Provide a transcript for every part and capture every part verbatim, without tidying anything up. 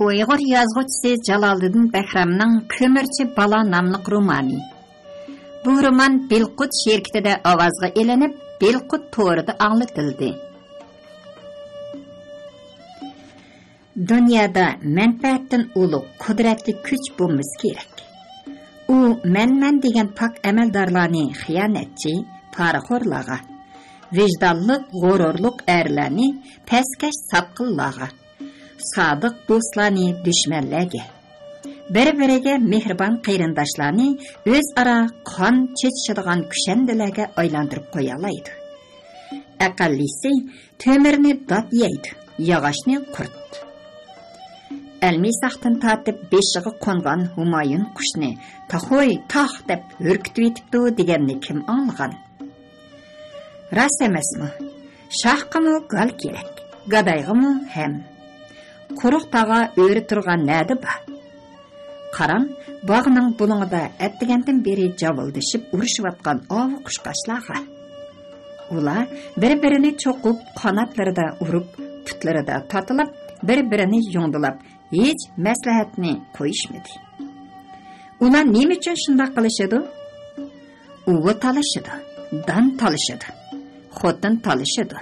ئۇيغۇر يازغۇچىسى جالالىدىن بەھرامنىڭ كۆمۈرچى بالا ناملىق رومانى. بۇ رومان بىلقۇت شىركىتىدە ئاۋازغا ئېلىنىپ، بىلقۇت تورىدا ئاڭلىتىلدى. دۇنيادا مەنپەئەتتىن ئۇلۇغ قۇدرەتلىك كۈچ بولمىسا كېرەك. ئۇ مەن-مەن دېگەن پاك ئەمەلدارلارنى خىيانەتچى، پارىخورلارغا، ۋىجدانلىق، غۇرۇرلۇق ئەرلەرنى پەسكەش ساتقىنلارغا، سادىق دوستلارنى دۈشمەنلەرگە، بىر-بىرىگە مېھرىبان قېرىنداشلارنى ئۆزئارا قان چېچىشىدىغان كۈشەندىلەرگە ئايلاندۇرۇپ قويالايدۇ. ئەقەللىسى تۆمۈرنى دات يەيدۇ، ياغاچنى قۇرت. ئەلمىساقتىن تارتىپ بېشىغا قونغان ھۇمايۇن قۇشنى تاخۇي تاخ دەپ ھۈركىتىۋېتىپتۇ دېگەننى كىم ئاڭلىغان؟ راست ئەمەسمۇ؟ شاھقىمۇ گال كېرەك، گادايغىمۇ ھەم. قۇرۇق تاغا ئۆرە تۇرغان نەدە بار؟ قاراڭ، باغنىڭ بۇلۇڭىدا ئەتىگەندىن بېرى جاۋىلدىشىپ ئۇرۇشۇۋاتقان ئاۋۇ قۇشقاچلارغا. ئۇلار بىر-بىرىنى چوقۇپ، قاناتلىرىدا ئۇرۇپ، پۇتلىرىدا تاتىلاپ، بىر-بىرىنى يۇڭدىلاپ، ھېچ مەسلىھەتنى قويۇشمىدى. ئۇلار نېمە ئۈچۈن شۇنداق قىلىشىدۇ؟ ئۇۋا تالىشىدۇ، دان تالىشىدۇ، خوتۇن تالىشىدۇ.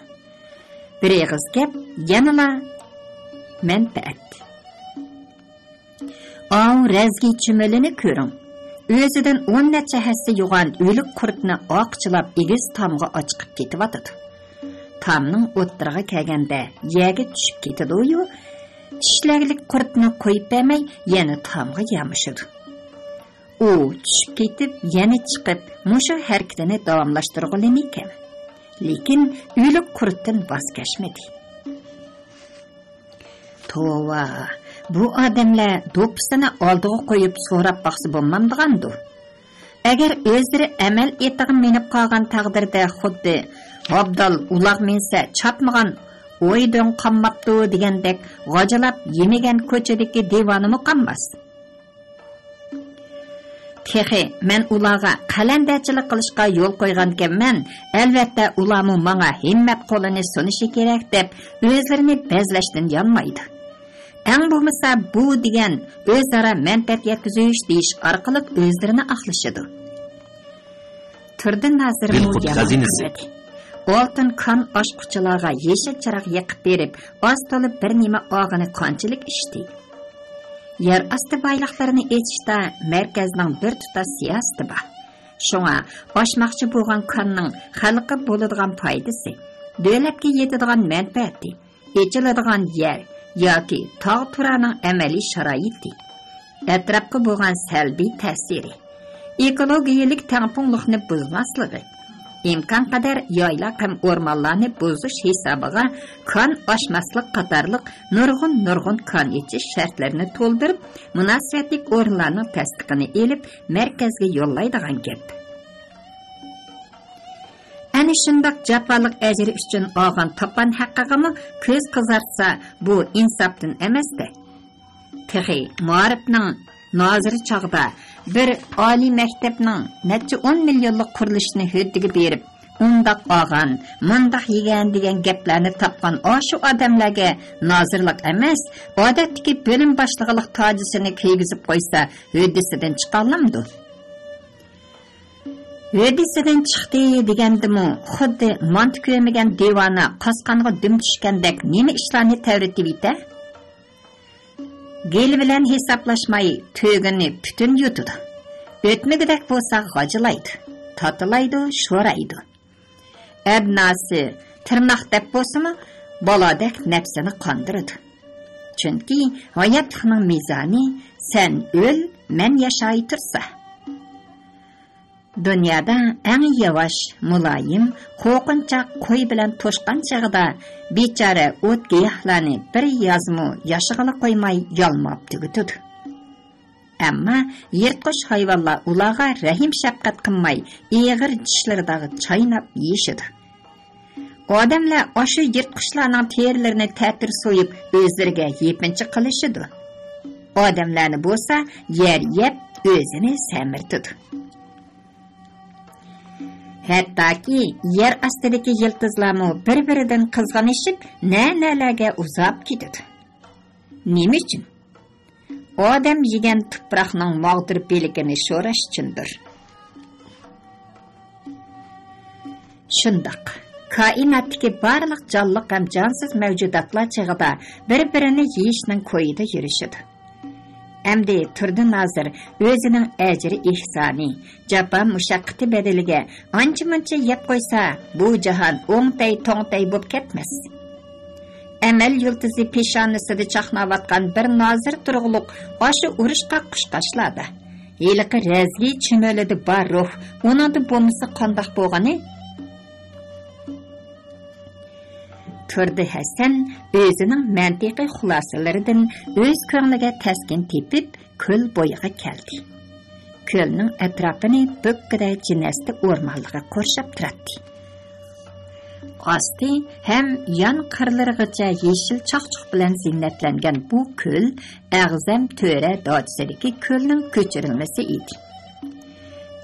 بىر ئېغىز گەپ، يەنىلا مەنپەئەت. ئاۋۇ رەزگى چۈمۈلىنى كۆرۈڭ. ئۆزىدىن ئون نەچچە ھەسسە يوغان ئۆلۈك قۇرتنى ئاقچىلاپ ئېگىز تامغا ئاچىقىپ كېتىۋاتىدۇ. تامنىڭ ئوتتۇرىغا كەلگەندە يەرگە چۈشۈپ كېتىدۇ-يۇ، چىشلەكلىك قۇرتنى قويۇپ بەرمەي يەنە تامغا يامىشىدۇ. ئۇ چۈشۈپ كېتىپ يەنە چىقىپ مۇشۇ ھەرىكىتىنى داۋاملاشتۇرغىلى نېمىكەن؟ لېكىن ئۆلۈك قۇرتتىن ۋاز كەچمىدى. توۋا، بۇ ئادەملەر دوپپىسىنى ئالدىغا قويۇپ سوراپ باقسا بولمامدىغاندۇ؟ ئەگەر ئۆزلىرى ئەمەل ئېتىغا مىنىپ قالغان تەقدىردە خۇددى ئابدال ئۇلاغ مىنسە چاپمىغان ئويدۇڭ قانماپتۇ دېگەندەك غاجىلاپ يېمىگەن كوچىدىكى دىۋانىمۇ قانماس. تېخى مەن ئۇلارغا قەلەندەرچىلىك قىلىشقا يول قويغانىكەنمەن، ئەلۋەتتە ئۇلارمۇ ماڭا ھىممەت قولىنى سۇنۇشى كېرەك دەپ ئۆزلىرىنى بەزلەشتىن يانمايدۇ. ئەڭ بولمىسا بۇ دېگەن ئۆزئارا مەنپەئەت يەتكۈزۈش دېيىش ئارقىلىق ئۆزلىرىنى ئاقلىشىدۇ. تۇردى نازىرمۇ بىلقۇت يامان خەزىنىسى. قىلمىدى. ئالتۇن كان ئاچقۇچىلارغا يېشىل چىراغ يېقىپ بېرىپ، ئاز تولا بىر نېمە ئالغىنى قانچىلىك ئىشتى. يەر ئاستى بايلىقلىرىنى ئېچىشتا مەركەزنىڭ بىر تۇتاش سىياسىتى بار. شۇڭا ئاچماقچى بولغان كاننىڭ خەلققە بولىدىغان پايدىسى، دۆلەتكە يېتىدىغان مەنپەئەتى، ئېچىلىدىغان يەر ياكى تاغ-تۇرانىڭ ئەمەلىي شارائىتى، ئەتراپقا بولغان سەلبىي تەسىرى، ئېكولوگىيەلىك تەڭپۇڭلۇقنى بۇزماسلىقى، ئىمكانقەدەر يايلاق ھەم ئورمانلارنى بۇزۇش ھېسابىغا كان ئاچماسلىق قاتارلىق نۇرغۇن-نۇرغۇن كان ئېچىش شەرتلىرىنى تولدۇرۇپ، مۇناسىۋەتلىك ئورۇنلارنىڭ تەستىقىنى ئېلىپ، مەركەزگە يوللايدىغان گەپ. ئەنە شۇنداق جاپالىق ئەجرى ئۈچۈن ئالغان تاپان ھەققىغىمۇ كۆز قىزارتسا، بۇ ئىنساپتىن ئەمەس-دە. تېخى مائارىپنىڭ نازىرى چاغدا بىر ئالىي مەكتەپنىڭ نەچچە ئون مىليونلۇق قۇرۇلۇشىنى ھۆددىگە بېرىپ، ئۇنداق ئالغان، مۇنداق يېگەن دېگەن گەپلەرنى تاپقان ئاشۇ ئادەملەرگە نازىرلىق ئەمەس، ئادەتتىكى بۆلۈم باشلىقلىق تاجىسىنى كىيگۈزۈپ قويسا، ھۆددىسىدىن چىقالامدۇ؟ ھۆددىسىدىن چىقتى دېگەندىمۇ، خۇددى مانتا كۆرمىگەن دىۋانە قاسقانغا دۈم چۈشكەندەك نېمە ئىشلارنى تەۋرىتىۋېتە؟ گېلى بىلەن ھېسابلاشماي، تۆگىنى پۈتۈن يۇتىدۇ. ئۆتمىگۈدەك بولسا غاجىلايدۇ، تاتىلايدۇ، شورايدۇ. ئەبناسى تىرناق دەپ بولسىمۇ، بالادەك نەپسىنى قاندۇرىدۇ. چۈنكى ھاياتلىقنىڭ مىزانى سەن ئۆل، مەن ياشاي تۇرسا. دۇنيادا ئەڭ ياۋاش، مۇلايىم، قورقۇنچاق قوي بىلەن توشقان چېغىدا بىچارە ئوت-گىياھلارنى بىر يازمۇ ياشىغىلى قويماي يالماپ تۈگىتىدۇ. ئەمما يىرتقۇچ ھايۋانلار ئۇلارغا رەھىم-شەپقەت قىلماي، ئېغىر چىشلىرىدا چايناپ يېيىشىدۇ. ئادەملەر ئاشۇ يىرتقۇچلارنىڭ تېرىلىرىنى تەتۈر سويۇپ، ئۆزلىرىگە يېپىنچاق قىلىشىدۇ. ئادەملەرنى بولسا يەر يەپ، ئۆزىنى سەمرىتىدۇ. ھەتتاكى يەر ئاستىدىكى يىلتىزلارمۇ بىر-بىرىدىن قىزغىنىشىپ، نە-نەلەرگە ئۇزاپ كېتىدۇ. نېمە ئۈچۈن؟ ئادەم يېگەن تۇپراقنىڭ ماغدۇر بىلىكىنى شوراش ئۈچۈندۇر. شۇنداق، كائىناتتىكى بارلىق جانلىق ھەم جانسىز مەۋجۇداتلار چېغىدا بىر-بىرىنى يېيىشنىڭ كويىدا يۈرۈشىدۇ. ئەمدى تۇردى نازىر ئۆزىنىڭ ئەجرى ئېھسانى، جاپا مۇشەققىتى بەدىلىگە ئانچە-مۇنچە يەپ قويسا، بۇ جاھان ئوڭتەي-توڭتەي بوپ كەتمەس. ئەمەل يۇلتۇزى پېشانىسىدا چاقناۋاتقان بىر نازىر تۇرغۇلۇق ئاشۇ ئۇرۇش قاققۇچقاچلاردا، ھېلىقى رەزگى چۈمۈلىدە بار روھ ئۇنىڭدا بولمىسا قانداق بولغىنى؟ تۇردى ھەسەن ئۆزىنىڭ مەنتىقىي خۇلاسىلىرىدىن ئۆز كۆڭلىگە تەسكىن تېپىپ، كۆل بويىغا كەلدى. كۆلنىڭ ئەتراپىنى بۆككىدە جىنەستە ئورمانلىقى قورشاپ تۇراتتى. ئاستى ھەم يان قىرلىرىغىچە يېشىل چاقچۇق بىلەن زىننەتلەنگەن بۇ كۆل ئەغزەم تۆرە داچىسىدىكى كۆلنىڭ كۆچۈرۈلمىسى ئىدى.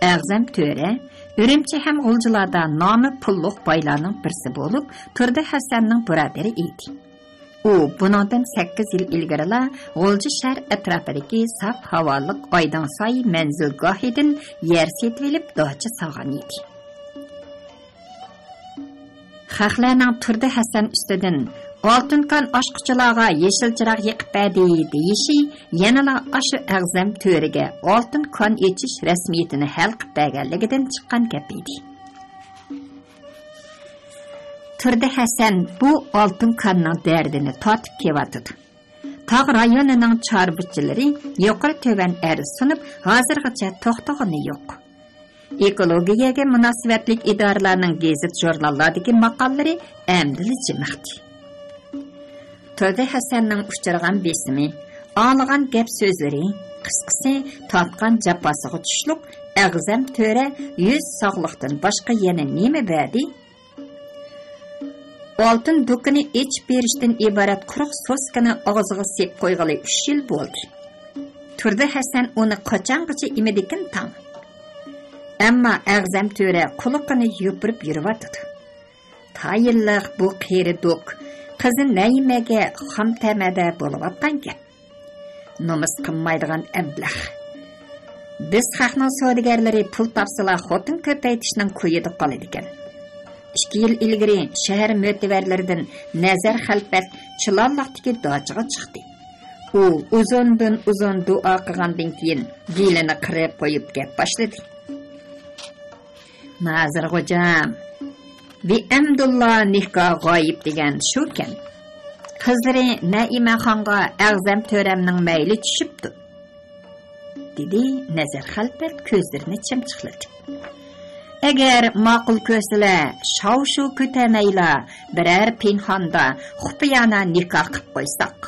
ئەغزەم تۆرە ئۈرۈمچى ھەم غۇلجىلاردا نامى پۇللۇق بايلارنىڭ بىرسى بولۇپ، تۇردى ھەسەننىڭ بۇرادىرى ئىدى. ئۇ بۇنىڭدىن سەككىز يىل ئىلگىرىلا غۇلجا شەھەر ئەتراپىدىكى ساپ ھاۋالىق ئايدىڭساي مەنزىلگاھىدىن يەر سېتىۋېلىپ داچا سالغان ئىدى. خەقلەرنىڭ تۇردى ھەسەن ئۈستىدىن «ئالتۇن كان ئاچقۇچىلارغا يېشىل چىراغ يېقىپ بەردى» دېيىشى يەنىلا ئاشۇ ئەغزەم تۆرىگە ئالتۇن كان ئېچىش رەسمىيىتىنى ھەل قىلىپ بەرگەنلىكىدىن چىققان گەپ ئىدى. تۇردى ھەسەن بۇ ئالتۇن كاننىڭ دەردىنى تارتىپ كېلىۋاتىدۇ. تاغ رايونىنىڭ چارۋىچىلىرى يۇقىرى تۆۋەن ئەرز سۇنۇپ، ھازىرغىچە توختىغىنى يوق. ئېكولوگىيەگە مۇناسىۋەتلىك ئىدارىلەرنىڭ گېزىت-ژۇرناللاردىكى ماقالىلىرى ئەمدىلا جىمىقتى. تۇردى ھەسەننىڭ ئۇچرىغان بېسىمى، ئاڭلىغان گەپ-سۆزلىرى، قىسقىسى، تارتقان جاپاسىغا چۈشلۈك ئەغزەم تۆرە يۈز ساغلىقتىن باشقا يەنە نېمە بەردى؟ ئالتۇن دۇكىنى ئېچىپ بېرىشتىن ئىبارەت قۇرۇق سوسكىنى ئاغزىغا سېلىپ قويغىلى ئۈچ يىل بولدى. تۇردى ھەسەن ئۇنى قاچانغىچە ئىمىدىكىن تاڭ. ئەمما ئەغزەم تۆرە قۇلىقىنى يوپۇرۇپ يۈرۈۋاتىدۇ. تايىنلىق بۇ قېرى دوك قىزى نەيىمەگە خام تەمەدە بولۇۋاتقان گەپ. نومۇس قىلمايدىغان ئەبلەخ. بىز خەقنىڭ سودىگەرلىرى پۇل تاپسىلا خوتۇن كۆپەيتىشنىڭ كويىدا قالىدىكەن. ئىككى يىل ئىلگىرى شەھەر مۆتىۋەرلىرىدىن نەزەر خەلپەت چىلانلىقتىكى داچىغا چىقتى. ئۇ ئۇزۇندىن ئۇزۇن دۇئا قىلغاندىن كېيىن گېلىنى قىرىپ قويۇپ گەپ باشلىدى. نازىر غوجام، بىئەمدۇللا نىكاھ غايىب دېگەن شۇكەن. قىزلىرى نەئىمە خانغا ئەغزەم تۆرەمنىڭ مەيلى چۈشۈپتۇ، دېدى نەزەر خەلپەت كۆزلىرىنى چىمچىقلىتىپ. ئەگەر ماقۇل كۆرسىلە، شاۋشۇ كۆتەرمەيلا بىرەر پىنھاندا خۇپىيانە نىكاھ قىپ قويساق.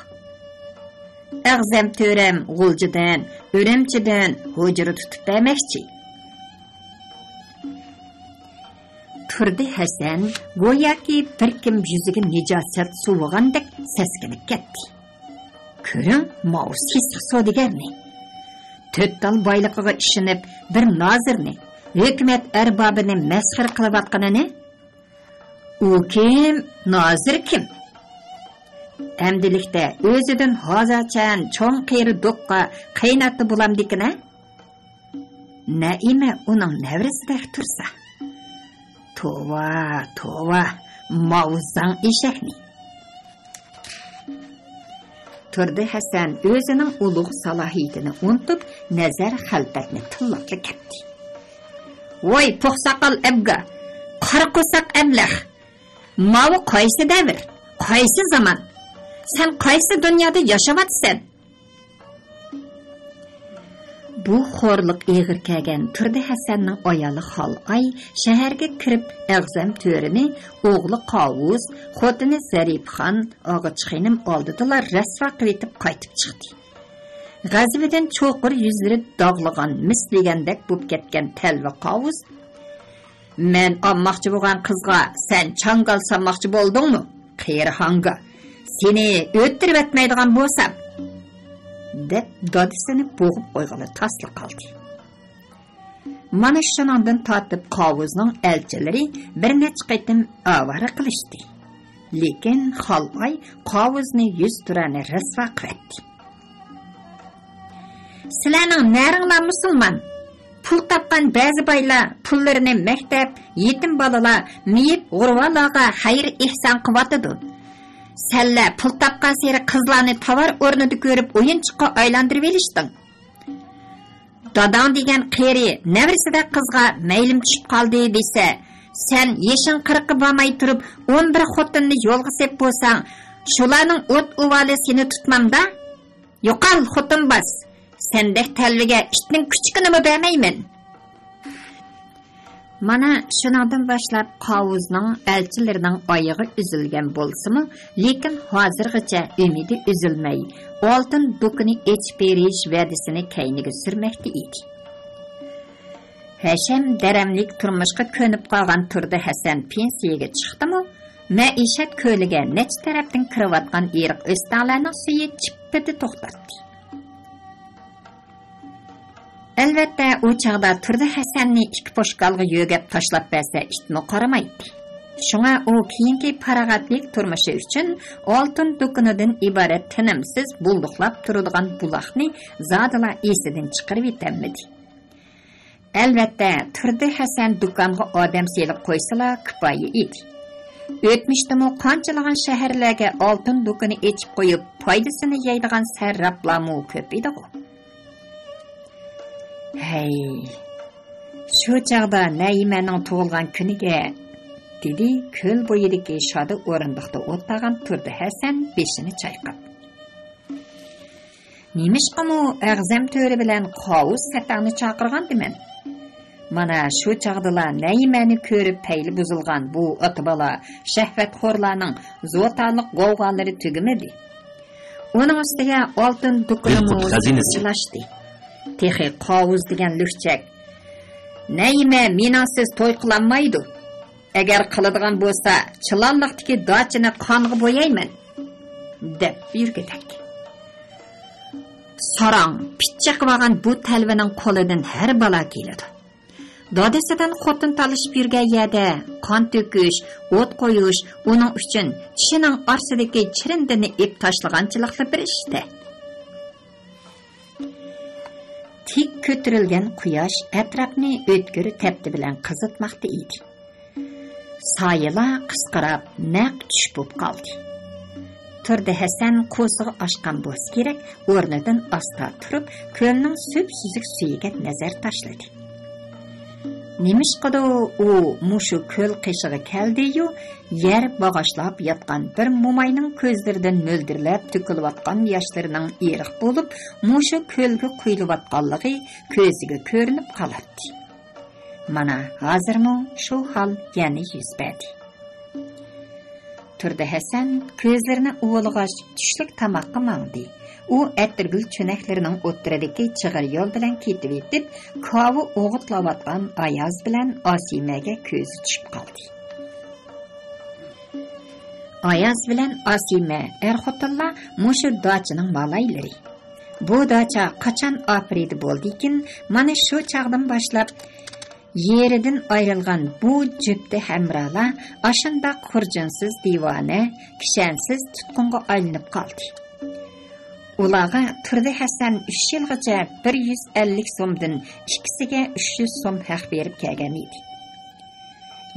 ئەغزەم تۆرەم غۇلجىدىن، ئۈرۈمچىدىن ھۇجرا تۇتۇپ بەرمەكچى. تۇردى ھەسەن گوياكى بىر كىم يۈزىگە نىجاسەت سۇۋىغاندەك سەسكىنىپ كەتتى. كۆرۈڭ، ماۋۇ سېسىق سودىگەرنى. تۆت تال بايلىقىغا ئىشىنىپ، بىر نازىرنى، ھۆكۈمەت ئەربابىنى مەسخىرە قىلىۋاتقىنىنى. ئۇ كىم؟ نازىر كىم؟ ئەمدىلىكتە ئۆزىدىن ھازاچان چوڭ قېرى دوققا قېيىنئاتا بولامدىكىن ھە؟ نەئىمە ئۇنىڭ نەۋرىسىدەك تۇرسا. توۋا، توۋا، ماۋۇ زاڭ ئېشەكنى. تۇردى ھەسەن ئۆزىنىڭ ئۇلۇغ سالاھىيىتىنى ئۇنتۇپ، نەزەر خەلپەتنى تىللاپلا كەتتى. ۋاي پوق ساقال ئەبگا، قارا قورساق ئەبلەخ! ماۋۇ قايسى دەۋر؟ قايسى زامان؟ سەن قايسى دۇنيادا ياشاۋاتىسەن؟ بۇ خورلۇق ئېغىر كەلگەن تۇردى ھەسەننىڭ ئايالى خالئاي شەھەرگە كىرىپ، ئەغزەم تۆرىنى ئوغلى قاۋۇز، خوتۇنى زەرىپخان، ئاغىچى خېنىم ئالدىدىلا رەسۋا قىلىۋېتىپ قايتىپ چىقتى. غەزىپىدىن چوقۇر يۈزلىرى داغلىغان، مىس دېگەندەك بولۇپ كەتكەن تەلۋە قاۋۇز، «مەن ئالماقچى بولغان قىزغا سەن چاڭگال سالماقچى بولدۇڭمۇ، قېرى ھاڭگا؟ سېنى ئۆلتۈرۈۋەتمەيدىغان بولسام!» دەپ، دادىسىنى بوغۇپ قويغىلى تاسلا قالدى. مانا شۇنىڭدىن تارتىپ قاۋۇزنىڭ ئەلچىلىرى بىر نەچچە قېتىم ئاۋارە قىلىشتى. لېكىن خالئاي قاۋۇزنى يۈزتۇرانە رەسۋا قىلىۋەتتى. سىلەرنىڭ نەرىڭلار مۇسۇلمان؟ پۇل تاپقان بەزى بايلار پۇللىرىنى مەكتەپ، يېتىم بالىلار، مېيىپ غۇرۋالارغا خەير ئېھسان قىلىۋاتىدۇ. سەنلەر پۇل تاپقانسېرى قىزلارنى تاۋار ئورنىدا كۆرۈپ ئويۇنچۇققا ئايلاندۇرۇۋېلىشتىڭ. داداڭ دېگەن قېرى نەۋرىسىدەك قىزغا مەيلىم چۈشۈپ قالدى دېسە، سەن يېشىڭ قىرىققا بارماي تۇرۇپ ئون بىر خوتۇننى يولغا سېلىپ بولساڭ، شۇلارنىڭ ئوت ئۇۋالى سېنى تۇتمامدا؟ يوقال، خوتۇن باس! سەندەك تەلۋىگە ئىتنىڭ كۈچۈكىنىمۇ بەرمەيمەن! مانا شۇنىڭدىن باشلاپ قاۋۇزنىڭ ئەلچىلىرىنىڭ ئايىغى ئۈزۈلگەن بولسىمۇ، لېكىن ھازىرغىچە ئۈمىدى ئۈزۈلمەي، ئالتۇن دۇكىنى ئېچىپ بېرىش ۋەدىسىنى كەينىگە سۈرمەكتە ئىدى. ھەشەم دەرەملىك تۇرمۇشقا كۆنۈپ قالغان تۇردى ھەسەن پېنسىيەگە چىقتىمۇ، مەئىشەت كۆلىگە نەچچە تەرەپتىن كىرىۋاتقان ئېرىق ئۆستەڭلەرنىڭ سۈيى چىپپىدە توختاتتى. ئەلۋەتتە، ئۇ چاغدا تۇردى ھەسەننى ئىككى پوشكالغا يۆگەپ تاشلاپ بەرسە، ئىتمۇ قارىمايتتى. شۇڭا ئۇ كېيىنكى پاراغەتلىك تۇرمۇشى ئۈچۈن ئالتۇن دۇكىنىدىن ئىبارەت تىنىمسىز بۇلدۇقلاپ تۇرىدىغان بۇلاقنى زادىلا ئېسىدىن چىقىرىۋېتەلمىدى. ئەلۋەتتە، تۇردى ھەسەن دۇكانغا ئادەم سېلىپ قويسىلا كۇپايە ئىدى. ئۆتمۈشتىمۇ قانچىلىغان شەھەرلەرگە ئالتۇن دۇكىنى ئېچىپ قويۇپ، پايدىسىنى يەيدىغان سەرراپلارمۇ كۆپ ئىدىغۇ. ھەي، شۇ چاغدا نەيىمەنىڭ تۇغۇلغان كۈنىگە، دېدى كۆل بويىدىكى شادا ئورۇندۇقتا ئولتۇرغان تۇردى ھەسەن بېشىنى چايقاپ. نېمىشقىمۇ ئەغزەم تۆرە بىلەن قاۋۇس سەتەڭنى چاقىرغانتىمەن؟ مانا شۇ چاغدىلا نەيىمەنى كۆرۈپ پەيلى بۇزۇلغان بۇ ئاتا بالا شەھۋەتخورلارنىڭ زوتالىق غوۋغالىرى تۈگىمىدى. ئۇنىڭ ئۈستىگە ئالتۇن دۇكىنىمۇ سىرچىلاشتى. تېخى قاۋۇز دېگەن لۈكچەك، نەيىمە مېنىڭسىز توي قىلالمايدۇ. ئەگەر قىلىدىغان بولسا، چىلانلىقتىكى داچىنى قانغا بويايمەن، دەپ يۈرگۈدەك. ساراڭ، پىت چېقىۋالغان بۇ تەلۋىنىڭ قولىدىن ھەر بالا كېلىدۇ. دادىسىدىن خوتۇن تالىشىپ يۈرگەن يەردە قان تۆكۈش، ئوت قويۇش ئۇنىڭ ئۈچۈن چىشىنىڭ ئارىسىدىكى چىرىندىنى ئېپ تاشلىغانچىلىكلا بىر ئىشتە. تىك كۆتۈرۈلگەن قۇياش ئەتراپنى ئۆتكۈر تەپتى بىلەن قىزىتماقتا ئىدى. سايىلار قىسقىراپ، نەق چۈش بولۇپ قالدى. تۇردى ھەسەن قورسىقى ئاچقان بولسا كېرەك، ئورنىدىن ئاستا تۇرۇپ، كۆلنىڭ سۈپسۈزۈك سۈيىگە نەزەر تاشلىدى. نېمىشقىدۇ ئۇ مۇشۇ كۆل قېشىغا كەلدىيۇ، يەر باغاشلاپ ياتقان بىر موماينىڭ كۆزلىرىدىن مۆلدۈرلەپ تۆكۈلۈۋاتقان ياشلىرىنىڭ ئېرىق بولۇپ، مۇشۇ كۆلگە قۇيۇلۇۋاتقانلىقى كۆزىگە كۆرۈنۈپ قالاتتى. مانا، ھازىرمۇ شۇ ھال يەنە يۈز بەردى. تۇردى ھەسەن كۆزلىرىنى ئۇۋىلىغاچ، چۈشلۈك تاماققا ماڭدى. ئۇ ئەتىرگۈل چۆنەكلىرىنىڭ ئوتتۇرىدىكى چىغىر يول بىلەن كېتىۋېتىپ، كاۋا ئوغۇتلاۋاتقان ئاياز بىلەن ئاسىمەگە كۆزى چۈشۈپ قالدى. ئاياز بىلەن ئاسىمە ئەر-خوتۇنلار مۇشۇ داچىنىڭ مالايلىرى. بۇ داچا قاچان ئاپىرىدە بولدىكىن، مانا شۇ چاغدىن باشلاپ يېرىدىن ئايرىلغان بۇ جۈپتى ھەمراھلار ئاشۇنداق خۇرجۇنسىز دىۋانە، كىشەنسىز تۇتقۇنغا ئايلىنىپ قالدى. ئۇلارغا تۇردى ھەسەن ئۈچ يىلغىچە بىر يۈز ئەللىك سومدىن ئىككىسىگە ئۈچ يۈز سوم ھەق بېرىپ كەلگەن ئىدى.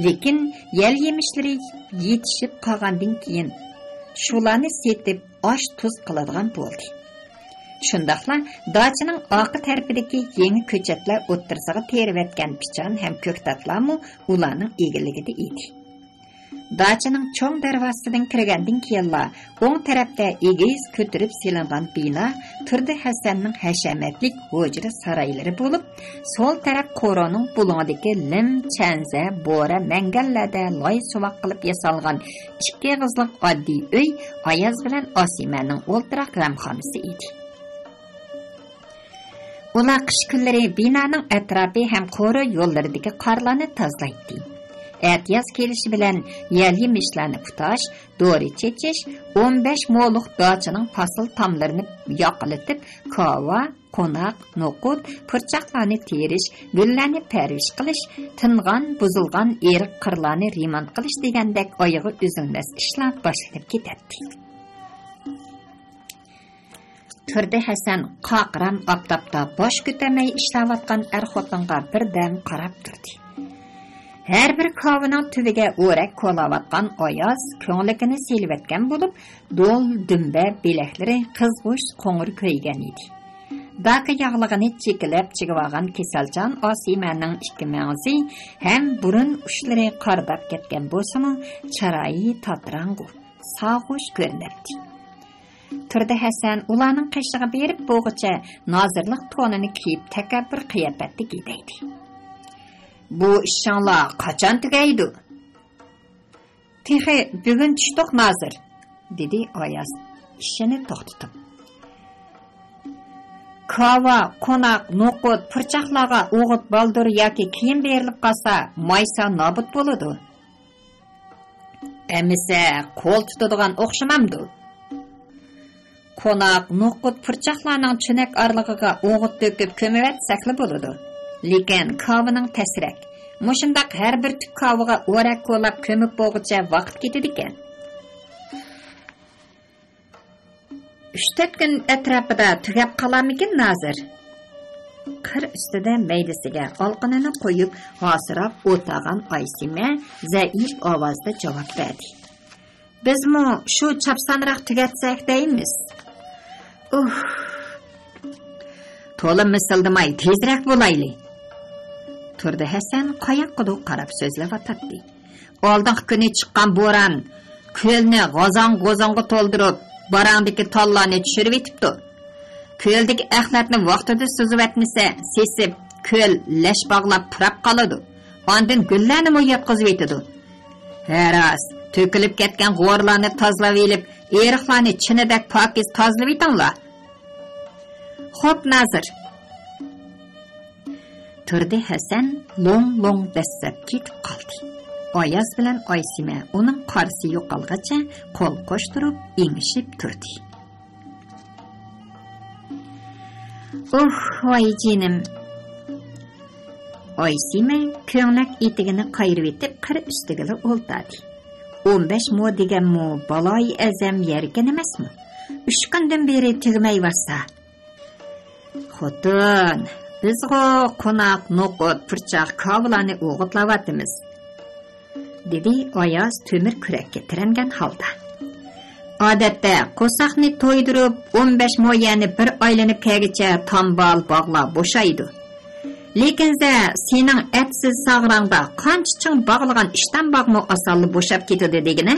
لېكىن يەل يېمىشلىرى يېتىشىپ قالغاندىن كېيىن، شۇلارنى سېتىپ ئاش-تۇز قىلىدىغان بولدى. شۇنداقلا داچىنىڭ ئارقا تەرىپىدىكى يېڭى كۆچەتلەر ئوتتۇرىسىغا تېرىۋەتكەن پىچان ھەم كۆكتاتلارمۇ ئۇلارنىڭ ئىگىلىكىدە ئىدى. داچىنىڭ چوڭ دەرۋازىسىدىن كىرگەندىن كېيىنلا، ئوڭ تەرەپتە ئېگىز كۆتۈرۈپ سېلىنغان بىنا تۇردى ھەسەننىڭ ھەشەمەتلىك ھۇجرا سارايلىرى بولۇپ، سول تەرەپ قورۇنىڭ بۇلۇڭىدىكى لىم، چەنزە، بورە، مەڭگەنلەردە لاي سۇۋاق قىلىپ ياسالغان ئىككى ئېغىزلىق ئاددىي ئۆي ئاياز بىلەن ئاسىمەنىڭ ئولتۇراق غەمخانىسى ئىدى. ئۇلار قىش كۈنلىرى بىنانىڭ ئەتراپى ھەم قورۇ يوللىرىدىكى قارلارنى تازىلايتتى. ئەتىياز كېلىشى بىلەن يەل يېمىشلەرنى پۇتاش، دورا چېچىش، ئون بەش مولۇق داچىنىڭ پاسىل تاملىرىنى ياقىلىتىپ، كاۋا، قوناق، نوقۇت، پۇرچاقلارنى تېرىش، گۈللەرنى پەرۋىش قىلىش، تىنغان، بۇزۇلغان ئېرىق قىرلارنى رېمونت قىلىش دېگەندەك ئايىغى ئۈزۈلمەس ئىشلار باشلىنىپ كېتەتتى. تۇردى ھەسەن قاقرام ئاپتاپتا باش كۆتەرمەي ئىشلەۋاتقان ئەر-خوتۇنغا بىردەم قاراپ تۇردى. ھەر بىر كاۋىنىڭ تۈۋىگە ئورەك كولاۋاتقان ئاياز كۆڭلىكىنى سېلىۋەتكەن بولۇپ، دول، دۈمبە، بىلەكلىرى قىزغۇچ قوڭۇر كۆيگەن ئىدى. داكا ياغلىقىنى چېكىلەپ چىگىۋالغان كېسەلچان ئاسىمەنىڭ ئىككى مەڭزى ھەم بۇرۇن ئۇچلىرى قارىداپ كەتكەن بولسىمۇ، چىرايى تاتىراڭغۇ، ساغۇش كۆرۈنەتتى. تۇردى ھەسەن ئۇلارنىڭ قېشىغا بېرىپ بولغۇچە نازىرلىق تونىنى كىيىپ، تەكەببۇر قىياپەتتە گېدەيدى. «بۇ ئىشىڭلار قاچان تۈگەيدۇ؟» «تېخى بۈگۈن چۈشتۇق، نازىر»، دېدى ئاياز ئىشىنى توختىتىپ. «كاۋا، قوناق، نوقۇت، پۇرچاقلارغا ئوغۇت، بالدۇر ياكى كېيىن بېرىلىپ قالسا، مايسا نابۇت بولىدۇ.» «ئەمىسە، قول تۇتىدىغان ئوخشىمامدۇ؟» «قوناق، نوقۇت، پۇرچاقلارنىڭ چۆنەك ئارىلىقىغا ئوغۇت تۆكۈپ كۆمۈۋەتسەكلا بولىدۇ. لېكىن كاۋىنىڭ تەسرەك. مۇشۇنداق ھەر بىر تۈپ كاۋىغا ئورەك كولاپ كۆمۈپ بولغۇچە ۋاقىت كېتىدىكەن.» «ئۈچ-تۆت كۈن ئەتراپىدا تۈگەپ قالارمىكىن، نازىر؟» قىر ئۈستىدە مەيدىسىگە ئالقىنىنى قويۇپ، ھاسىراپ ئولتۇرغان ئايسىمە زەئىپ ئاۋازدا جاۋاب بەردى. «بىزمۇ شۇ چاپسانراق تۈگەتسەك دەيمىز.» «ئۇھ! تولا مىسىلدىماي، تېزرەك بولايلى.» تۇردى ھەسەن قاياققىدۇر قاراپ سۆزلەۋاتاتتى. «ئالدىنقى كۈنى چىققان بوران كۆلنى غازاڭ-غۇزاڭغا تولدۇرۇپ، باراڭدىكى تاللارنى چۈشۈرۈۋېتىپتۇ. كۆلدىكى ئەخلەتنى ۋاقتىدا سۈزۈۋەتمىسە، سېسىپ، كۆل لەش باغلاپ پۇراپ قالىدۇ. ئاندىن گۈللەرنىمۇ ياتقۇزۇۋېتىدۇ. ھە راست، تۆكۈلۈپ كەتكەن غورلارنى تازىلاۋېلىپ، ئېرىقلارنى چىنىدەك پاكىز تازىلىۋېتىڭلار.» «خوپ، نازىر.» تۇردى ھەسەن لوڭ-لوڭ دەسسەپ كېتىپ قالدى. ئاياز بىلەن ئايسىمە ئۇنىڭ قارىسى يوقالغىچە قول قوشتۇرۇپ ئېڭىشىپ تۇردى. «ئۇھ، ۋاي جېنىم!» ئايسىمە كۆڭلەك ئېتىكىنى قايرىۋېتىپ، قىر ئۈستىگىلا ئولتۇردى. «ئون بەش مو دېگەنمۇ بالايىئەزەم يەركەن ئەمەسمۇ؟ ئۈچ كۈندىن بېرى تۈگىمەيۋاتسا.» «خوتۇن، بىزغۇ قوناق، نوقۇت، پۇرچاق، كاۋىلارنى ئوغۇتلاۋاتىمىز.» دېدى ئاياز تۆمۈر كۈرەككە تىرەنگەن ھالدا. «ئادەتتە قورساقنى تويدۇرۇپ، ئون بەش مو يەرنى بىر ئايلىنىپ كەلگۈچە تامبال باغلار بوشايدۇ. لېكىن زە، سېنىڭ ئەپسىز ساغراڭدا قانچە چىڭ باغلىغان ئىشتان باغمۇ ئاسانلا بوشاپ كېتىدۇ دېگىنە.»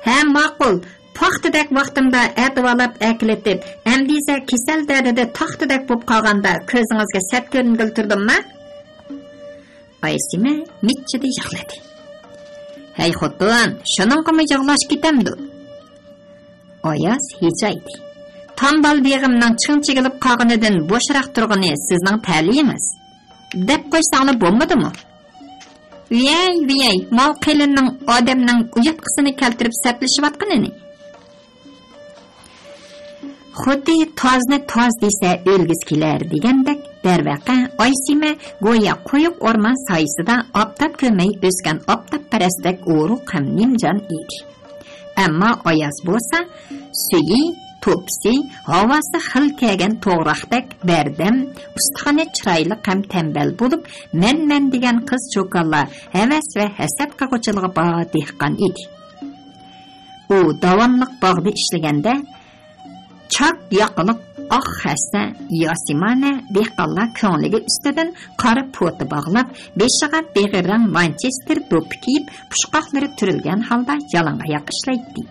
«ھە، ماقۇل. پاختىدەك ۋاقتىمدا ئەتىۋالاپ ئەكېلىتىپ، ئەمدى زە كېسەل دەردىدە تاختىدەك بوپ قالغاندا كۆزىڭىزگە سەت كۆرۈنگىلى تۇردۇمما؟» ئايسىمە مىچچىدە يىغلىدى. «ھەي خوتۇن، شۇنىڭغىمۇ يىغلاش كېتەمدۇ؟» ئاياز ھىجايدى. «تامبال بېغىمنىڭ چىڭ چىگىلىپ قالغىنىدىن بوشراق تۇرغىنى سىزنىڭ تەلىيىڭىز. دەپ قويساڭلا بولمىدىمۇ؟» «ۋىيەي، ۋىيەي، ماۋۇ قېلىننىڭ ئادەمنىڭ ئۇياتقۇسىنى كەلتۈرۈپ سەتلىشىۋاتقىنىنى.» خۇددى تازنى تاز دېسە ئۆلگۈسى كېلەر دېگەندەك، دەرۋەقە، ئايسىمە گويا قويۇق ئورمان سايىسىدا ئاپتاپ كۆرمەي ئۆسكەن ئاپتاپپەرەستەك ئورۇق ھەم نىمجان ئىدى. ئەمما ئاياز بولسا، سۈيى، توپىسى، ھاۋاسى خىل كەلگەن توغراقتەك بەردەم، ئۇستىخىنى چىرايلىق ھەم تەمبەل بولۇپ، مەن-مەن دېگەن قىز-چوكانلار ھەۋەس ۋە ھەسەت قىلغۇچىلىقى بار دېھقان ئىدى. ئۇ داۋاملىق باغدا ئىشلىگەندە، چاك ياقىلىق ئاق خەسسە ياسىمانە دېھقانلار كۆڭلىكى ئۈستىدىن قارا پوتا باغلاپ، بېشىغا بېغىرەڭ مانچېستېر دوپپا كىيىپ، پۇچقاقلىرى تۈرۈلگەن ھالدا يالاڭ ئاياق ئىشلەيتتى.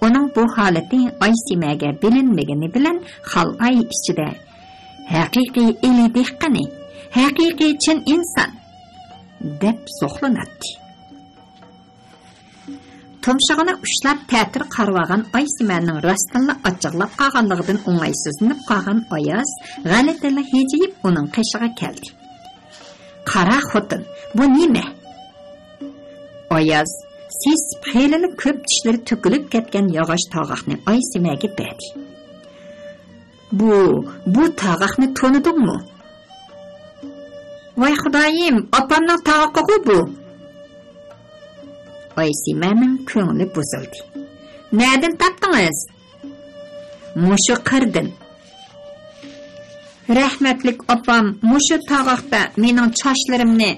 ئۇنىڭ بۇ ھالىتى ئايسىمەگە بىلىنمىگىنى بىلەن خالئاي ئىچىدە، «ھەقىقىي ئىلى دېھقىنى، ھەقىقىي چىن ئىنسان!» دەپ زوقلىناتتى. تۇمشۇقىنى ئۇشلاپ تەتۈر قارىۋالغان ئايسىمەنىڭ راستتىنلا ئاچچىقلاپ قالغانلىقىدىن ئوڭايسىزلىنىپ قالغان ئاياز غەلىتىلا ھىجىيىپ ئۇنىڭ قېشىغا كەلدى. «قارا خوتۇن، بۇ نېمە؟» ئاياز سېسىپ، خېلىلا كۆپ چىشلىرى تۆكۈلۈپ كەتكەن ياغاچ تاغاقنى ئايسىمەگە بەردى. «بۇ، بۇ تاغاقنى تونۇدۇڭمۇ؟» «ۋاي خۇدايىم، ئاپامنىڭ تاغىقىغۇ بۇ!» ئايسىمەنىڭ كۆڭلى بۇزۇلدى. نەدىن تاپتىڭىز؟ مۇشۇ قىردىن. رەھمەتلىك ئاپام مۇشۇ تاغاقتا مېنىڭ چاچلىرىمنى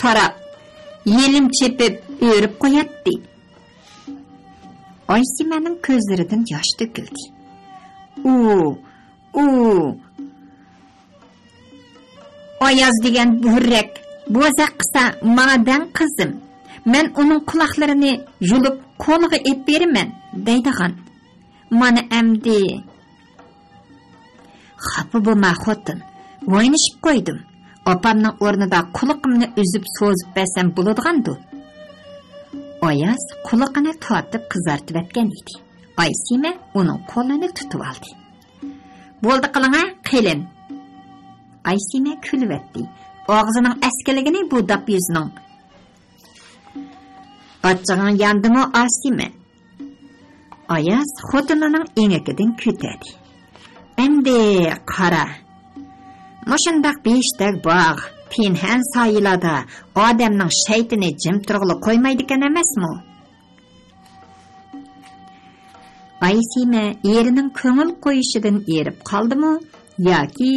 تاراپ، يېلىم چېپىپ ئۆرۈپ قوياتتى. ئايسىمەنىڭ كۆزلىرىدىن ياش تۆكۈلدى. ئۇ، ئۇ، ئاياز دېگەن بۆرەك بوزەك قىسا ماڭا دەڭ قىزىم. مەن ئۇنىڭ قۇلاقلىرىنى يۇلۇپ قولىغا ئېلىپ بېرىمەن دەيدىغان. مانا ئەمدى. خاپا بولما خوتۇن، ئوينىشىپ قويدۇم. ئاپامنىڭ ئورنىدا قۇلىقىمنى ئۈزۈپ سوزۇپ بەرسەم بولىدىغاندۇ؟ ئاياز قۇلىقىنى تارتىپ قىزارتىۋەتكەن ئىدى. ئايسىمە ئۇنىڭ قولىنى تۇتۇۋالدى. بولدى قىلىڭە، قېلىن. ئايسىمە كۈلۈۋەتتى. ئاغزىنىڭ ئەسكىلىگىنى بۇ داپ يۈزنىڭ. ئاچچىقىڭ ياندىمۇ، ئاسىمە؟ ئاياز خوتۇنىنىڭ ئېڭىكىدىن كۆتەردى. ئەمدى قارا. مۇشۇنداق بېشىدەك باغ، پىنھان سايىلاردا ئادەمنىڭ شەيتىنى جىم تۇرغىلى قويمايدىكەن ئەمەسمۇ؟ ئايسىمە ئېرىنىڭ كۆڭۈل قويۇشىدىن ئېرىپ قالدىمۇ ياكى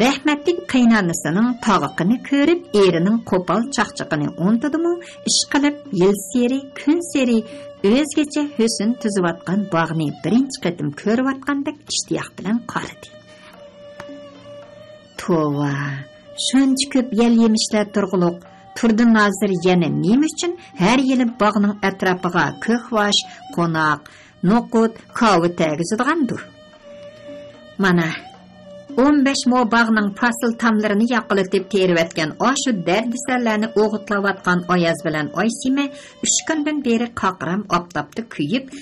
رەھمەتلىك قېينانىسىنىڭ تاغىقىنى كۆرۈپ، ئېرىنىڭ قوپال چاقچىقىنى ئۇنتۇدىمۇ، ئىشقىلىپ، يىلسېرى، كۈنسېرى ئۆزگىچە ھۆسن تۈزۈۋاتقان باغنى بىرىنچى قېتىم كۆرۈۋاتقاندەك ئىشتىياق بىلەن قارىدى. توۋا، شۇنچە كۆپ يەل-يېمىشلەر تۇرغۇلۇق، تۇردى نازىر يەنە نېمە ئۈچۈن ھەر يىلى باغنىڭ ئەتراپىغا كۆكۋاش، قوناق، نوقۇت، كاۋا تەگۈزىدىغاندۇ؟ مانا، ئون بەش مو باغنىڭ پاسىل تاملىرىنى ياقىلىتىپ تېرىۋەتكەن ئاشۇ دەردىسەرلەرنى ئوغۇتلاۋاتقان ئاياز بىلەن ئايسىمە ئۈچ كۈندىن بېرى قاقرام ئاپتاپتا كۆيۈپ،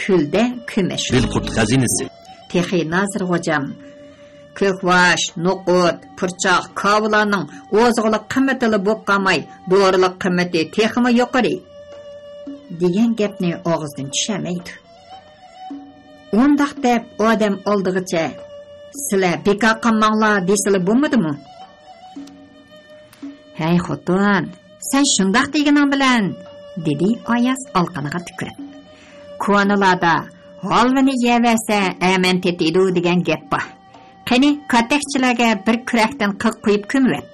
كۈلدە كۆمەچ. دىلقۇت خەزىنىسى. تېخى نازىر غوجام، كۆكۋاش، نوقۇت، پۇرچاق، كاۋىلارنىڭ ئوزۇقلۇق قىممىتىلا بولۇپ قالماي، دورىلىق قىممىتى تېخىمۇ يۇقىرى، دېگەن گەپنى ئاغزىدىن چۈشەلمەيدۇ. ئۇنداق دەپ ئادەم ئالدىغىچە، سىلەر بىكار قالماڭلار دېسىلا بولمىدىمۇ؟ ھەي خوتۇن، سەن شۇنداق دېگىنىڭ بىلەن، دېدى ئاياز ئالىقىنىغا تۈكۈرۈپ. كونىلاردا ھالۋىنى يەۋەرسە ئەمەن تېتىيدۇ دېگەن گەپ بار. قېنى، كاتەكچىلەرگە بىر كۈرەكتىن قىغ قۇيۇپ كۆمۈۋەت.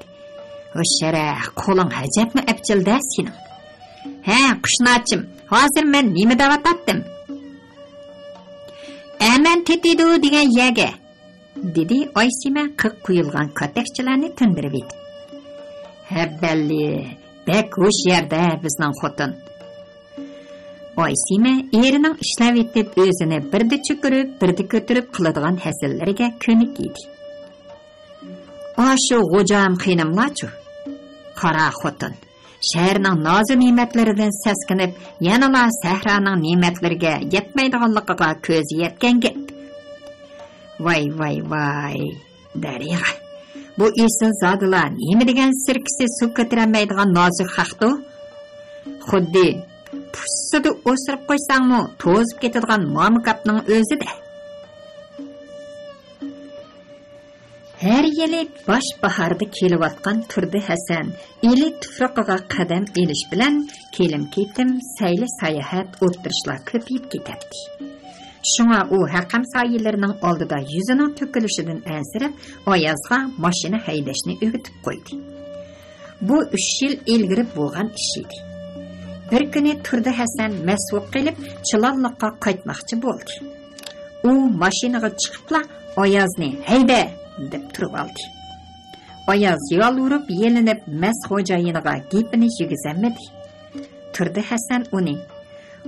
ھوشيارە، قولۇڭ ئەجەبمۇ ئەپچىل-دە سېنىڭ. ھە، قۇشناچىم، ھازىر مەن نېمە دەۋاتاتتىم؟ ئەمەن تېتىيدۇ دېگەن يەرگە، دېدى ئايسىمە قىغ قۇيۇلغان كاتەكچىلەرنى تىندۇرۇۋېتىپ. ھەببەللى، بەك ھوشيار-دە بىزنىڭ خوتۇن. ئايسىمە ئېرىنىڭ ئىشلەۋېتىپ ئۆزىنى بىردە چۆكۈرۈپ، بىردە كۆتۈرۈپ قىلىدىغان ھەسىلىرىگە كۆنۈك ئىدى. ئاشۇ غوجام خېنىملارچۇ؟ قارا خوتۇن، شەھەرنىڭ نازۇ نېمەتلىرىدىن سەسكىنىپ، يەنىلا سەھرانىڭ نېمەتلىرىگە يەتمەيدىغانلىقىغا كۆزى يەتكەن گەپ. ۋاي، ۋاي، ۋاي، دەرىغا. بۇ ئېسىل زادىلار نېمە دېگەن سىركىسى سۇ كۆتۈرەلمەيدىغان نازۇك خەقتۇ؟ خۇددى پۇشسىدا ئوسۇرۇپ قويساڭمۇ توزۇپ كېتىدىغان مامۇكاپنىڭ ئۆزىدە. ھەر يىلى باش باھاردا كېلىۋاتقان تۇردى ھەسەن ئىلى تۇپرىقىغا قەدەم ئېلىش بىلەن كېلىم-كېتىم، سەيلە-ساياھەت، ئولتۇرۇشلار كۆپىيىپ كېتەتتى. شۇڭا ئۇ ھەقەم سايىلىرىنىڭ ئالدىدا يۈزىنىڭ تۆكۈلۈشىدىن ئەنسىرەپ، ئايازغا ماشىنا ھەيدەشنى ئۆگىتىپ قويدى. بۇ ئۈچ يىل ئىلگىرى بولغان ئىش ئىدى. بىر كۈنى تۇردى ھەسەن مەست بولۇپ قېلىپ، چىلانلىققا قايتماقچى بولدى. ئۇ ماشىنىغا چىقىپلا، ئايازنى ھەيدە! دەپ تۇرۇۋالدى. ئاياز يالۋۇرۇپ، يېلىنىپ، مەست خوجايىنىغا گېپىنى يېگۈزەلمىدى. تۇردى ھەسەن ئۇنى،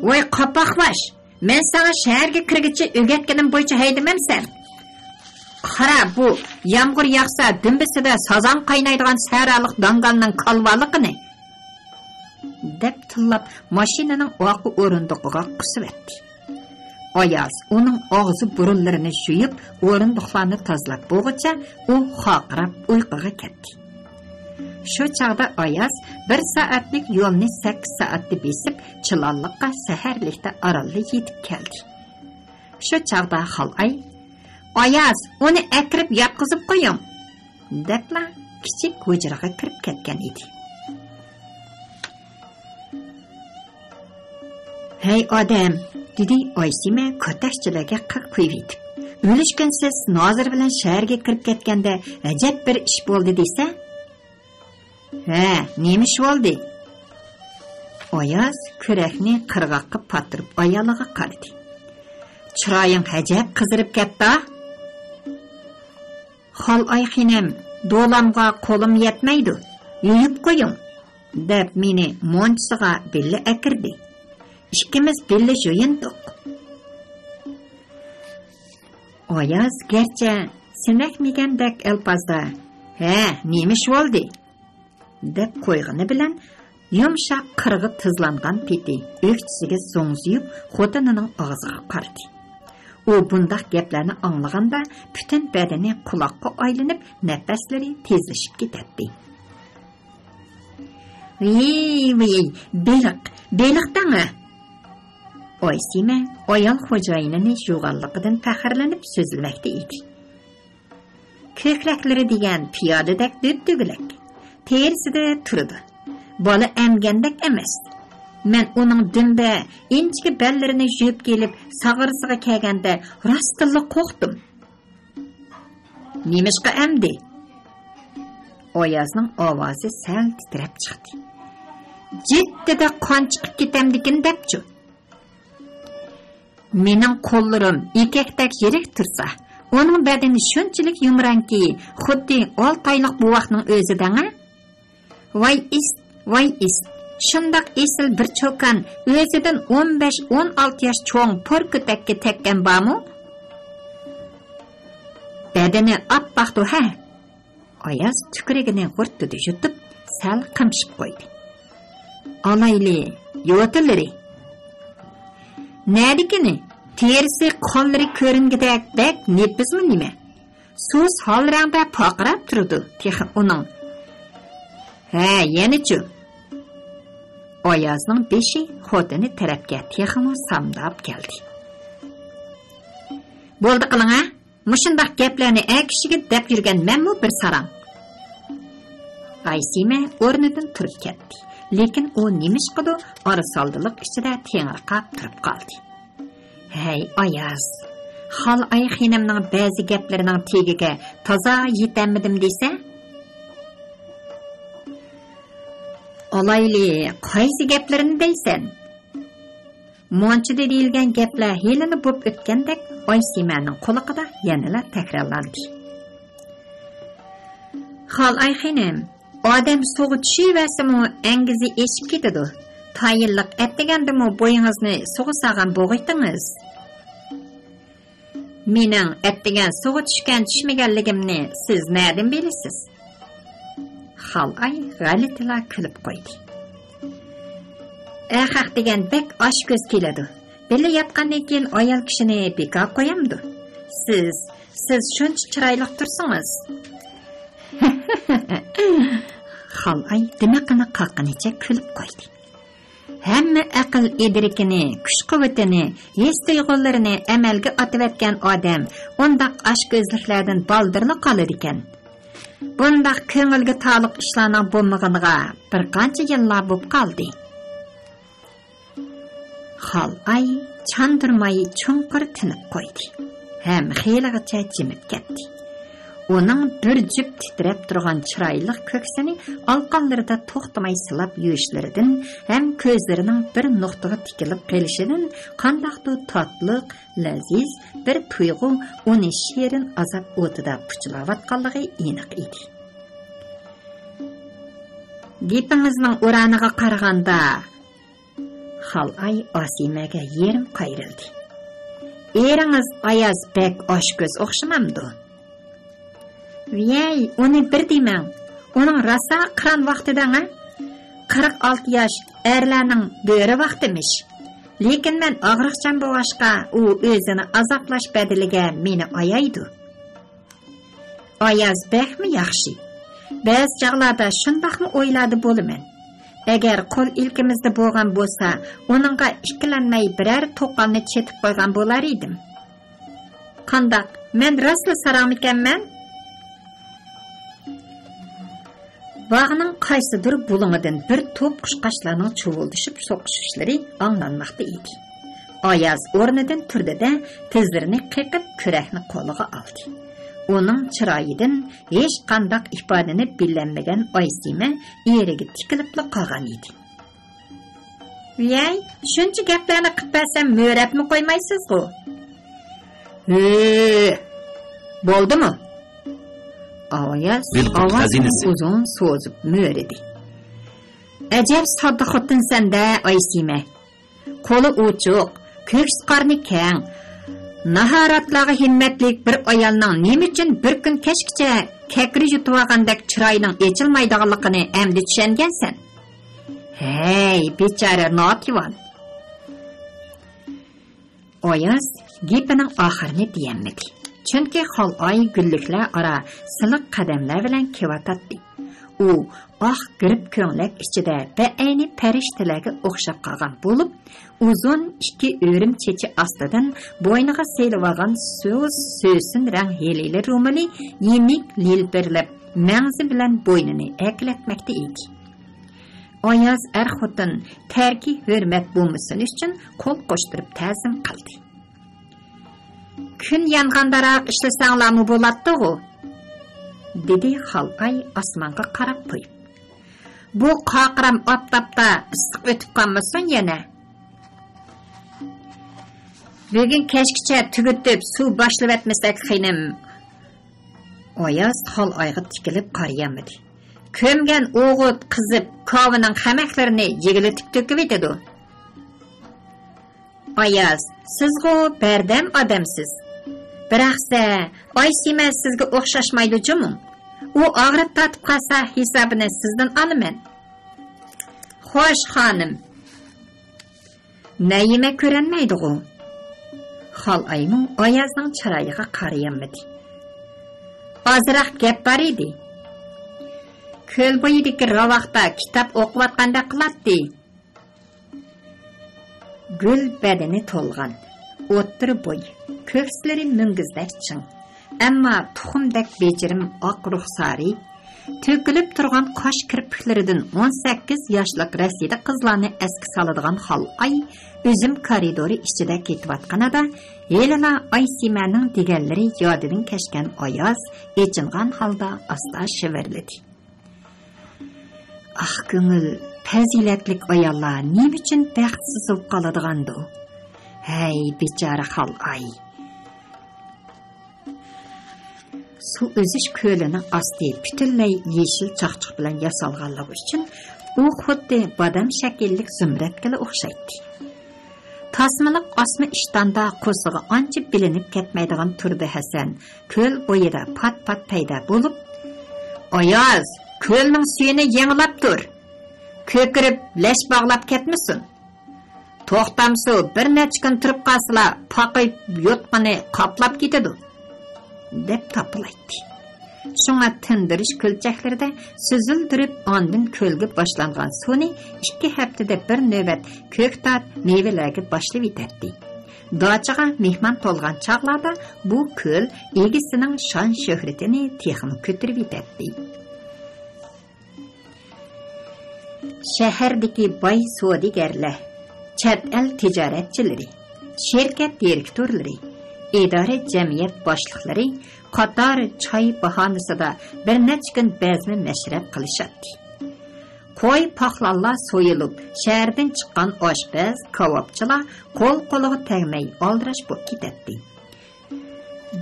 ۋاي قاپاقباش! مەن ساڭا شەھەرگە كىرگۈچە ئۆگەتكىنىم بويىچە ھەيدىمەمسەن؟ قارا، بۇ يامغۇر ياغسا دۈمبىسىدە سازاڭ قاينايدىغان سەھرالىق داڭگالنىڭ كالۋالىقىنى! دەپ تىللاپ، ماشىنىنىڭ ئارقا ئورۇندۇقىغا قۇسۇۋەتتى. ئاياز ئۇنىڭ ئاغزى بۇرۇنلىرىنى يۇيۇپ، ئورۇندۇقلارنى تازىلاپ بولغۇچە، ئۇ خارقىراپ ئۇيقۇغا كەتتى. شۇ چاغدا ئاياز بىر سائەتلىك يولنى سەككىز سائەتتە بېسىپ، چىلانلىققا سەھەرلىكتە ئارانلا يېتىپ كەلدى. شۇ چاغدا خالئاي، ئاياز، ئۇنى ئەكىرىپ ياتقۇزۇپ قويۇڭ! دەپلا كىچىك ھۇجرىغا كىرىپ كەتكەن ئىدى. ھەي ئادەم، دېدى ئايسىمە كۆتەكچىلەرگە قىر قويۇۋېتىپ. ئۆلۈشكۈنسىز نازىر بىلەن شەھەرگە كىرىپ كەتكەندە ئەجەب بىر ئىش بولدى دېسە. ھە، نېمە ئىش بولدى؟ ئاياز كۈرەكنى قىرغاققا پاتتۇرۇپ ئايالىغا قارىدى. چىرايىڭ ئەجەب قىزىرىپ كەتتى. خالئاي خېنىم، دولامغا قولۇم يەتمەيدۇ، يۇيۇپ قويۇڭ، دەپ مېنى مونچىسىغا بىللە ئەكىردى. ئىككىمىز بىللە يۇيۇندۇق. ئاياز گەرچە سېنەكمىگەندەك ئەلپازدا، ھە، نېمە ئىش بولدى؟ دەپ قويغىنى بىلەن، يۇمشاق قىرغا تىزلانغان پېتى ئۆكچىسىگە زوڭزىيىپ، خوتۇنىنىڭ ئاغزىغا قارىدى. ئۇ بۇنداق گەپلەرنى ئاڭلىغاندا، پۈتۈن بەدىنى قۇلاققا ئايلىنىپ، نەپەسلىرى تېزلىشىپ كېتەتتى. ۋىي، ۋىي، بېلىق، بېلىق دەڭە! ئايسىمە ئايال خوجايىنىنى يۇغانلىقىدىن پەخىرلىنىپ سۆزلىمەكتە ئىدى. كۆكرەكلىرى دېگەن پىيالىدەك دۆت-دۆگىلەك. تېرىسىدە تۇرىدۇ. بالا ئەمگەندەك ئەمەس. مەن ئۇنىڭ دۈمبە، ئىنچىكە بەللىرىنى يۇيۇپ كېلىپ، ساغرىسىغا كەلگەندە راستتىنلا قورقتۇم. نېمىشقا ئەمدى؟ ئايازنىڭ ئاۋازى سەل تىترەپ چىقتى. جىددىدە قان چىقىپ كېتەمدىكىن دەپچۇ. مېنىڭ قوللىرىم ئېكەكتەك يىرىك تۇرسا، ئۇنىڭ بەدىنى شۇنچىلىك يۇمرانكى، خۇددى ئالتە ئايلىق بوۋاقنىڭ ئۆزى دەڭە. ۋاي ئىس، ۋاي ئىس، شۇنداق ئېسىل بىر چوكان ئۆزىدىن ئون بەش، ئون ئالتە ياش چوڭ پور كۆتەككە تەگكەن بارمۇ؟ بەدىنى ئاپئاقتۇ ھە. ئاياز تۈكرۈكىنى غۇرتتىدە يۇتۇپ، سەل قىمشىپ قويدى. ئالايلى، يوتىلىرى. نەدىكىنى؟ تېرىسى، قانلىرى كۆرۈنگۈدەك بەك نېپىزمۇ نېمە؟ سۇس ھال رەڭدە پارقىراپ تۇرىدۇ تېخى ئۇنىڭ. ھە، يەنىچۇ؟ ئايازنىڭ بېشى خوتۇنى تەرەپكە تېخىمۇ سامداپ كەلدى. بولدى قىلىڭە، مۇشۇنداق گەپلەرنى ئەر كىشىگە دەپ يۈرگەن مەنمۇ بىر ساراڭ. ئايسىمە ئورنىدىن تۇرۇپ كەتتى، لېكىن ئۇ نېمىشقىدۇر ئارىسالدىلىق ئىچىدە تېڭىرقاپ تۇرۇپ قالدى. ھەي ئاياز، خالئاي خېنىمنىڭ بەزى گەپلىرىنىڭ تېگىگە تازا يېتەلمىدىم دېسە. ئالايلى، قايسى گەپلىرىنى دەيسەن؟ مونچىدا دېيىلگەن گەپلەر ھېلىلا بوپ ئۆتكەندەك ئايسىمەنىڭ قۇلىقىدا يەنىلا تەكرارلاندى. خالئاي خېنىم، ئادەم سۇغا چۈشۈۋەرسىمۇ ئەڭگۈزى ئېشىپ كېتىدۇ. تايىنلىق ئەتىگەندىمۇ بويىڭىزنى سۇغا سالغان بوغۇيتىڭىز. مېنىڭ ئەتىگەن سۇغا چۈشكەن چۈشمىگەنلىكىمنى سىز نەدىن بىلىسىز؟ خالئاي غەلىتىلا كۈلۈپ قويدى. ئەخەق دېگەن بەك ئاچكۆز كېلىدۇ. بىللە ياتقاندىن كېيىن ئايال كىشىنى بىكار قويامدۇ؟ سىز، سىز شۇنچە چىرايلىق تۇرسىڭىز. خالئاي دىمىقىنى قاققىنىچە كۈلۈپ قويدى. ھەممە ئەقىل ئىدرىكىنى، كۈچ-قۇۋۋىتىنى، ھېس-تۇيغۇلىرىنى ئەمەلگە ئاتىۋەتكەن ئادەم ئۇنداق ئاچكۆزلۈكلەردىن بالدۇرلا قالىدىكەن. بۇنداق كۆڭۈلگە تالىق ئىشلارنىڭ بولمىغىنىغا بىر قانچە يىللار بوپ قالدى. خالئاي چاندۇرماي چوڭقۇر تىنىپ قويدى ھەم خېلىغىچە جىمىپ كەتتى. ئۇنىڭ بىر جۈپ تىترەپ تۇرغان چىرايلىق كۆكسىنى ئالىقانلىرىدا توختىماي سىلاپ يۈرۈشلىرىدىن ھەم كۆزلىرىنىڭ بىر نۇقتىغا تىكىلىپ قېلىشىدىن قانداقتۇر تاتلىق، لەزىز بىر تۇيغۇ ئۇنى شېرىن ئازاب ئوتىدا پۇچىلاۋاتقانلىقى ئېنىق ئىدى. گېپىڭىزنىڭ ئۇرانىغا قارىغاندا، خالئاي ئاسىمەگە يېرىم قايرىلدى. ئېرىڭىز ئاياز بەك ئاچكۆز ئوخشىمامدۇ؟ ۋىيەي، ئۇنى بىر دېمەڭ. ئۇنىڭ راسا قىران ۋاقتى دەڭە. قىرىق ئالتە ياش ئەرلەرنىڭ بۆرە ۋاقتىمىش. لېكىن مەن ئاغرىقچان بولغاچقا، ئۇ ئۆزىنى ئازابلاش بەدىلىگە مېنى ئايايدۇ. ئاياز بەكمۇ ياخشى. بەزى چاغلاردا شۇنداقمۇ ئويلاردا بولىمەن. ئەگەر قول ئىلكىمىزدە بولغان بولسا، ئۇنىڭغا ئىككىلەنمەي بىرەر توقالنى چېتىپ قويغان بولار ئىدىم. قانداق، مەن راستلا ساراڭمىكەنمەن؟ باغنىڭ قايسىدۇر بۇلۇڭىدىن بىر توپ قۇشقاچلارنىڭ چۇۋۇلدىشىپ سوقۇشۇشلىرى ئاڭلانماقتا ئىدى. ئاياز ئورنىدىن تۇردى-دە، تىزلىرىنى قېقىپ، كۈرەكنى قولىغا ئالدى. ئۇنىڭ چىرايىدىن ھېچقانداق ئىپادىنى بىلەلمىگەن ئايسىمە ئېرىگە تىكىلىپلا قالغان ئىدى. ۋىيەي، شۇنچە گەپلەرنى قىلىپ بەرسەم، مۆرەپمۇ قويمايسىزغۇ؟ ھۆ، بولدىمۇ؟ ئاياز ئاۋازىنى ئۇزۇن سوزۇپ مۆرىدى. ئەجەب ساددا خوتۇنسەن-دە، ئايسىمە. قولى ئوچۇق، كۆكسى قارنى كەڭ، ناھاراتلارغا ھىممەتلىك بىر ئايالنىڭ نېمە ئۈچۈن بىر كۈن كەچكىچە كەكرى يۇتۇۋالغاندەك چىرايىنىڭ ئېچىلمايدىغانلىقىنى ئەمدى چۈشەنگەنسەن. ھەي، بىچارە ناتىۋان! ئاياز گېپىنىڭ ئاخىرىنى دېيەلمىدى. چۈنكى خالئاي گۈللۈكلەر ئارا سىلىق قەدەملەر بىلەن كېلىۋاتاتتى. ئۇ ئاق گىرىپ كۆڭلەك ئىچىدە بەئەينى پەرىشتىلەرگە ئوخشاپ قالغان بولۇپ، ئۇزۇن ئىككى ئۆرۈم چېچى ئاستىدىن بوينىغا سېلىۋالغان سۇس سۆسۈن رەڭ ھېلىلى رومىلى يېنىك لىلپىرلاپ، مەڭزى بىلەن بوينىنى ئەركىلەتمەكتە ئىدى. ئاياز ئەر-خوتۇن تەركى ھۆرمەت بولمىسۇن ئۈچۈن قول قوشتۇرۇپ تەزىم قىلدى. كۈن يانغاندىراق ئىشلىسەڭلارمۇ بولاتتىغۇ؟ دېدى خالئاي ئاسمانغا قاراپ قويۇپ. بۇ قاقىرام ئاپتاپتا ئىسسىق ئۆتۈپ قالمىسۇن يەنە. بۈگۈن كەچكىچە تۈگىتىپ سۇ باشلىۋەتمىسەك خېنىم. ئاياز خالئايغا تىكىلىپ قارىيالمىدى. كۆمگەن ئوغۇت قىزىپ، كاۋىنىڭ خەمەكلىرىنى يېگىلىتىپ تۆكۈۋېتىدۇ. ئاياز، سىزغۇ بەردەم ئادەمسىز. بىراقسە، ئايسىمە سىزگە ئوخشاشمايدۇ جۇمۇ. ئۇ ئاغرىپ تارتىپ قالسا، ھېسابىنى سىزدىن ئالىمەن. خوش، خانىم. نەيىمە كۆرەلمەيدىغۇ؟ خالئايمۇ ئايازنىڭ چىرايىغا قارىيالمىدى. ئازراق گەپ بار ئىدى. كۆل بويىدىكى راۋاقتا كىتاب ئوقۇۋاتقاندەك قىلاتتى. گۈل بەدىنى تولغان، ئوتتۇرا بوي، كۆكسلىرى مۈڭگۈزدەك چىڭ، ئەمما تۇخۇمدەك بېجىرىم ئاق رۇخسارى، تۆكۈلۈپ تۇرغان قاش كىرپىكلىرىدىن ئون سەككىز ياشلىق رەسىدە قىزلارنى ئەسكە سالىدىغان خالئاي ئۈزۈم كارىدورى ئىچىدە كېتىۋاتقىنىدا، ھېلىلا ئايسىمەنىڭ دېگەنلىرى يادىدىن كەچكەن ئاياز ئېچىنغان ھالدا ئاستا شىۋىرلىدى. ئاق كۆڭۈل، پەزىلەتلىك ئاياللار نېمە ئۈچۈن بەختسىز بولۇپ قالىدىغاندۇ؟ ھەي، بىچارە خالئاي! سۇ ئۈزۈش كۆلىنىڭ ئاستى پۈتۈنلەي يېشىل چاقچۇق بىلەن ياسالغانلىقى ئۈچۈن، ئۇ خۇددى بادام شەكىللىك زۇمرەتكىلا ئوخشايتتى. تاسمىلىق ئاسما ئىشتاندا قورسىقى ئانچە بىلىنىپ كەتمەيدىغان تۇردى ھەسەن كۆل بويىدا پات-پات پەيدا بولۇپ، ئاياز، كۆلنىڭ سۈيىنى يېڭىلاپ تۇر! كۆكىرىپ، لەش باغلاپ كەتمىسۇن! توختامسۇ، بىر نەچچە كۈن تۇرۇپ قالسىلا، پاقىيىپ يوتقىنى قاپلاپ كېتىدۇ، دەپ تاپىلايتتى. شۇڭا تىندۇرۇش كۆلچەكلىرىدە سۈزۈلدۈرۈپ، ئاندىن كۆلگە باشلانغان سۇنى ئىككى ھەپتىدە بىر نۆۋەت كۆكتات، مېۋىلەرگە باشلىۋېتەتتى. داچىغا مېھمان تولغان چاغلاردا بۇ كۆل ئىگىسىنىڭ شان-شۆھرىتىنى تېخىمۇ كۆتۈرۈۋېتەتتى. شەھەردىكى باي سودىگەرلەر، چەت ئەل تىجارەتچىلىرى، شىركەت دىرېكتورلىرى، ئىدارە جەمئىيەت باشلىقلىرى قاتار چاي باھانىسىدا بىر نەچچە كۈن بەزمە مەشرەپ قىلىشاتتى. قوي، پاقلانلار سويۇلۇپ، شەھەردىن چىققان ئاشپەز، كاۋاپچىلار قول-قولىغا تەگمەي ئالدىراش بولۇپ كېتەتتى.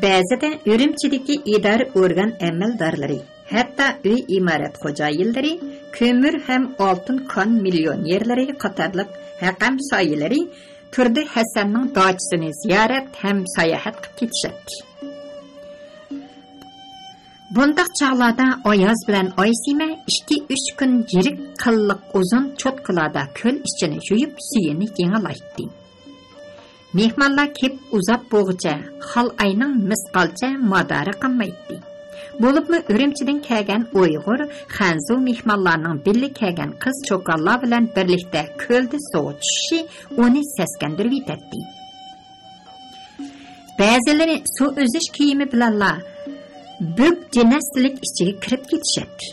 بەزىدە ئۈرۈمچىدىكى ئىدارە ئورگان ئەمەلدارلىرى، ھەتتا ئۆي ئىمارەت خوجايىنلىرى، كۆمۈر ھەم ئالتۇن كان مىليونېرلىرى قاتارلىق ھەقەم سايىلىرى تۇردى ھەسەننىڭ داچىسىنى زىيارەت ھەم ساياھەت قىلىپ كېتىشەتتى. بۇنداق چاغلاردا ئاياز بىلەن ئايسىمە ئىككى-ئۈچ كۈن يىرىك قىللىق ئۇزۇن چوتكىلاردا كۆل ئىچىنى يۇيۇپ، سۈيىنى يېڭىلايتتى. مېھمانلار كېلىپ ئۇزاپ بولغۇچە، خالئاينىڭ مىسقالچە مادارى قانمايتتى. بولۇپمۇ ئۈرۈمچىدىن كەلگەن ئۇيغۇر، خەنزۇ مېھمانلارنىڭ بىللە كەلگەن قىز چوكانلار بىلەن بىرلىكتە كۆلدە سۇغا چۈشۈشى ئۇنى سەسكەندۈرۈۋېتەتتى. بەزىلىرى سۇ ئۈزۈش كىيىمى بىلەنلا بۈك جىنەستىلىك ئىچىگە كىرىپ كېتىشەتتى.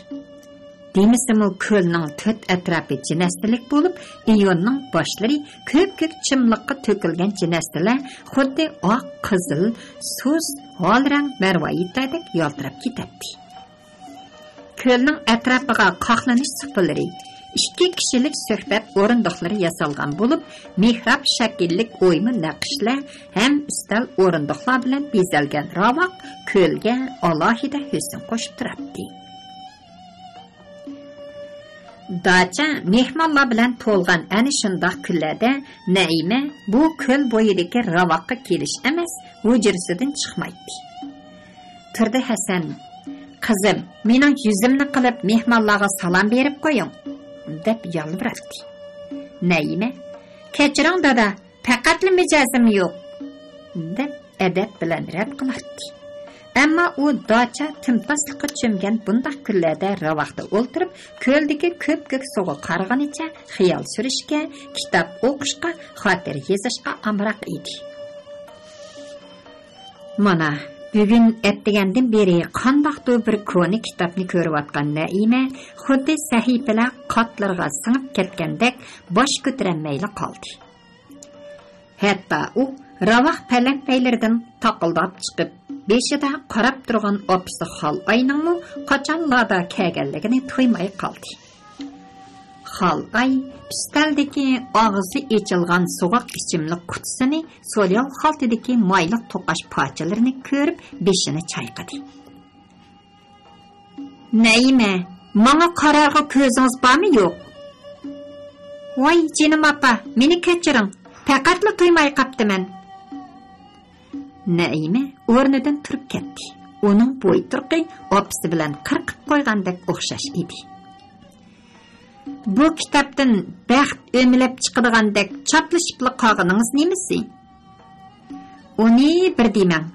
دېمىسىمۇ، كۆلنىڭ تۆت ئەتراپى جىنەستىلىك بولۇپ، ئىيۇننىڭ باشلىرى كۆپكۆك چىملىققا تۆكۈلگەن جىنەستىلەر خۇددى ئاق، قىزىل، سۇس، ھال رەڭ مەرۋايىتلەردەك يالتىراپ كېتەتتى. كۆلنىڭ ئەتراپىغا قاقلىنىش سۇپىلىرى، ئىككى كىشىلىك سۆھبەت ئورۇندۇقلىرى ياسالغان بولۇپ، مېھراب شەكىللىك ئويما نەقىشلەر ھەم ئۈستەل ئورۇندۇقلار بىلەن بېزەلگەن راۋاق كۆلگە ئالاھىدە ھۆسن قوشۇپ تۇراتتى. داچا مېھمانلار بىلەن تولغان ئەنە شۇنداق كۈنلەردە نەئىمە بۇ كۆل بويىدىكى راۋاققا كېلىش ئەمەس، ھۇجرىسىدىن چىقمايتتى. تۇردى ھەسەن، «قىزىم، مېنىڭ يۈزۈمنى قىلىپ، مېھمانلارغا سالام بېرىپ قويۇڭ» دەپ يالۋۇراتتى. نەئىمە، «كەچۈرۈڭ، دادا، پەقەتلا مىجەزىم يوق» دەپ ئەدەپ بىلەن رەت قىلاتتى. ئەمما ئۇ داچا تىمتاسلىققا چۆمگەن بۇنداق كۈنلەردە راۋاقتا ئولتۇرۇپ، كۆلدىكى كۆپكۆك سۇغا قارىغىنىچە خىيال سۈرۈشكە، كىتاب ئوقۇشقا، خاتىرە يېزىشقا ئامراق ئىدى. مانا، بۈگۈن ئەتىگەندىن بېرى قانداقتۇر بىر كونا كىتابنى كۆرۈۋاتقان نەئىمە خۇددى سەھىپىلەر قاتلىرىغا سىڭىپ كەتكەندەك باش كۆتۈرەلمەيلا قالدى. ھەتتا ئۇ راۋاق پەلەمپەيلىرىدىن تاقىلداپ چىقىپ، بېشىدا قاراپ تۇرغان ئاپىسى خالئاينىڭمۇ قاچانلاردا كەلگەنلىكىنى تۇيماي قالدى. خالئاي ئۈستەلدىكى ئاغزى ئېچىلغان سوغۇق ئىچىملىك قۇتىسىنى، سولياۋ خالتىدىكى مايلىق توقاچ پارچىلىرىنى كۆرۈپ، بېشىنى چايقىدى. نەئىمە، ماڭا قارارغا كۆزىڭىز بارمۇ يوق؟ ۋاي جېنىم ئاپا، مېنى كەچۈرۈڭ، پەقەتلا تۇيماي قاپتىمەن. نەئىمە ئورنىدىن تۇرۇپ كەتتى. ئۇنىڭ بوي تۇرقى ئاپىسى بىلەن قىرقىپ قويغاندەك ئوخشاش ئىدى. بۇ كىتابتىن بەخت ئۆمىلەپ چىقىدىغاندەك چاپلىشىپلا قالغىنىڭىز نېمىسى؟ ئۇنى بىر دېمەڭ.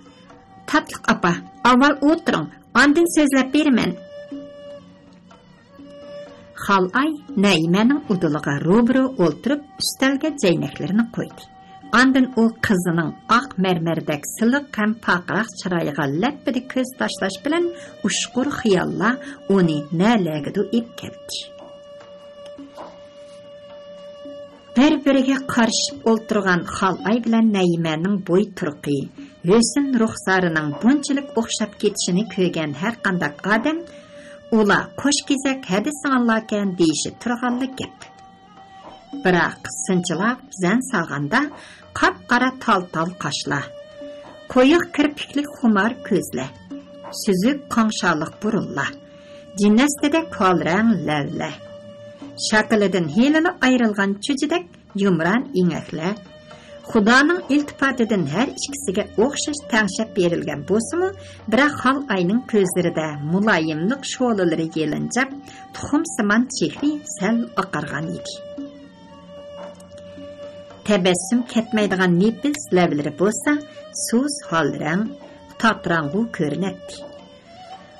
تاتلىق ئاپا، ئاۋۋال ئولتۇرۇڭ، ئاندىن سۆزلەپ بېرىمەن. خالئاي نەئىمەنىڭ ئۇدۇلىغا روبىرو ئولتۇرۇپ، ئۈستەلگە جەينەكلىرىنى قويدى. ئاندىن ئۇ قىزىنىڭ ئاق مەرمەردەك سىلىق ھەم پارقىراق چىرايىغا لەپپىدە كۆز تاشلاش بىلەن ئۇچقۇر خىياللار ئۇنى نەلەرگىدۇر ئېلىپ كەتتى. بىر-بىرىگە قارىشىپ ئولتۇرغان خالئاي بىلەن نەئىمەنىڭ بوي تۇرقى، ھۆسن رۇخسارىنىڭ بۇنچىلىك ئوخشاپ كېتىشىنى كۆرگەن ھەرقانداق ئادەم، ئۇلار قوش كېزەك ھەدە سىڭىللاركەن دېيىشى تۇرغانلا گەپ. بىراق سىنچىلاپ زەن سالغاندا، قاپقارا تال-تال قاشلار، قويۇق كىرپىكلىك خۇمار كۆزلەر، سۈزۈك قاڭشارلىق بۇرۇنلار، جىنەستىدەك كالرەڭ لەۋلەر، شاكىلىدىن ھېلىلا ئايرىلغان چۈجىدەك يۇمران ئېڭەكلەر، خۇدانىڭ ئىلتىپاتىدىن ھەر ئىككىسىگە ئوخشاش تەڭشەپ بېرىلگەن بولسىمۇ، بىراق خالئاينىڭ كۆزلىرىدە مۇلايىملىق شولىلىرى يېلىنجاپ، تۇخۇمسىمان چېھرى سەل ئاقارغان ئىدى. تەبەسسۇم كەتمەيدىغان نېپىز لەۋلىرى بولسا سۇس ھال رەڭ، تاتىراڭغۇ كۆرۈنەتتى.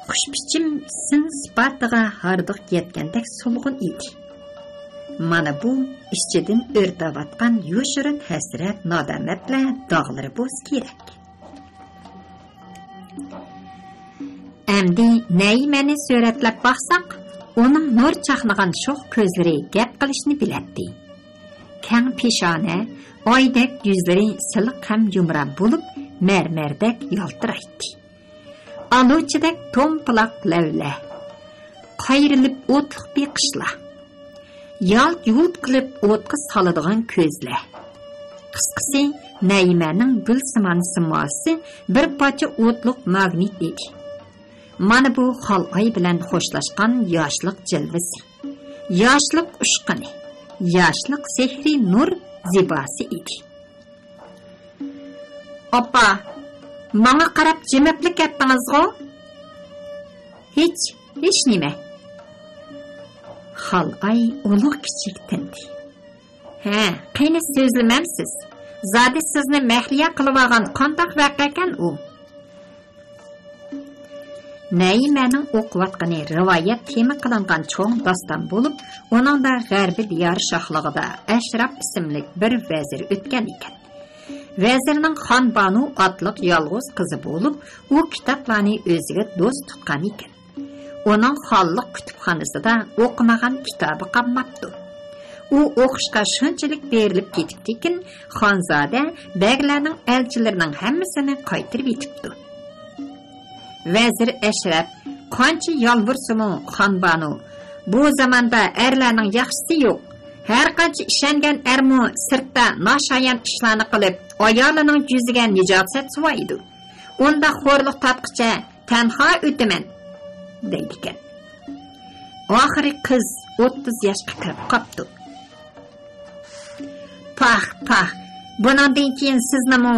خۇشبىچىم سىن سىپاتىغا ھاردۇق يەتكەندەك سولغۇن ئىدى. مانا بۇ ئىچىدىن ئۆرتەۋاتقان يوشۇرۇن ھەسرەت، نادامەتلەر داغلىرى بولسا كېرەك. ئەمدى نەئىمەنى سۈرەتلەپ باقساق، ئۇنىڭ نۇر چاقنىغان شوخ كۆزلىرى گەپ قىلىشنى بىلەتتى. كەڭ پېشانە، ئايدەك يۈزلىرى سىلىق ھەم يۇمران بولۇپ، مەرمەردەك يالتىرايتتى. ئالۇچىدەك تومپىلاق لەۋلەر، قايرىلىپ ئوتلۇق بېقىشلار، يالت-يۇلت قىلىپ ئوتقا سالىدىغان كۆزلەر. قىسقىسى، نەئىمەنىڭ گۈلسىمان سىماسى بىر پارچە ئوتلۇق ماگنىت ئىدى. مانا بۇ خالئاي بىلەن خوشلاشقان ياشلىق جىلۋىسى، ياشلىق ئۇچقۇنى، ياشلىق سېھرىي نۇر زىباسى ئىدى. ئاپا، ماڭا قاراپ جىمىپلا كەتتىڭىزغۇ؟ ھېچ، ھېچنېمە. خالئاي ئۇلۇغ كىچىك تىندى. ھە، قېنى سۆزلىمەمسىز؟ زادى سىزنى مەھلىيا قىلىۋالغان قانداق ۋەقەكەن ئۇ؟ نەئىمەنىڭ ئوقۇۋاتقىنى رىۋايەت تېما قىلىنغان چوڭ داستان بولۇپ، ئۇنىڭدا غەربىي دىيار شاھلىقىدا ئەشراپ ئىسىملىك بىر ۋەزىر ئۆتكەن ئىكەن. ۋەزىرنىڭ خان بانۇ ئاتلىق يالغۇز قىزى بولۇپ، ئۇ كىتابلارنى ئۆزىگە دوست تۇتقان ئىكەن. ئۇنىڭ خانلىق كۇتۇپخانىسىدا ئوقۇمىغان كىتابى قالماپتۇ. ئۇ ئوقۇشقا شۇنچىلىك بېرىلىپ كېتىپتىكىن، خانزادە بەگلەرنىڭ ئەلچىلىرىنىڭ ھەممىسىنى قايتۇرۇۋېتىپتۇ. ۋەزىر ئەشرەپ قانچە يالۋۇرسىمۇ، خانبانۇ، بۇ زاماندا ئەرلەرنىڭ ياخشىسى يوق. ھەرقانچە ئىشەنگەن ئەرمۇ سىرتتا ناشايان ئىشلارنى قىلىپ، ئايالىنىڭ يۈزىگە نىجاسەت سۇۋايدۇ. ئۇنداق خورلۇق تارتقۇچە تەنھا ئۆتىمەن، دەيدىكەن. ئاخىرى قىز ئوتتۇز ياشقا كىرىپ قاپتۇ. پاھ، پاھ، بۇنىڭدىن كېيىن سىزنىمۇ،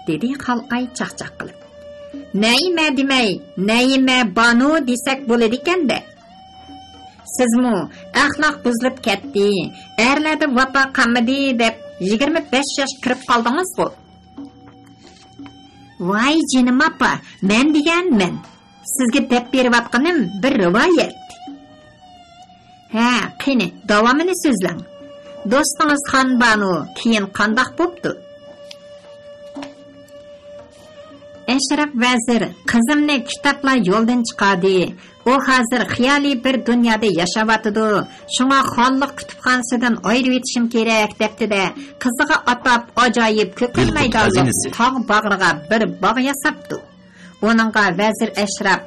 دېدى خالئاي چاقچاق قىلىپ. نەيىمە دېمەي، نەيىمە بانۇ دېسەك بولىدىكەن-دە. سىزمۇ ئەخلاق بۇزۇلۇپ كەتتى، ئەرلەردە ۋاپا قالمىدى دەپ يىگىرمە بەش ياشقا كىرىپ قالدىڭىزغۇ. ۋاي جېنىم ئاپا، مەن دېگەن مەن. سىزگە دەپ بېرىۋاتقىنىم بىر رىۋايەت. ھە، قېنى، داۋامىنى سۆزلەڭ. دوستىڭىز خانبانۇ كېيىن قانداق بوپتۇ؟ ئەشرەپ ۋەزىر، قىزىمنى كىتابلار يولدىن چىقاردى. ئۇ ھازىر خىيالىي بىر دۇنيادا ياشاۋاتىدۇ. شۇڭا خانلىق كۇتۇپخانىسىدىن ئايرىۋېتىشىم كېرەك دەپتۇ-دە، قىزىغا ئاتاپ ئاجايىپ كۆكرەك مەيدانلىق تاغ باغرىغا بىر باغ ياساپتۇ. ئۇنىڭغا ۋەزىر ئەشرەپ،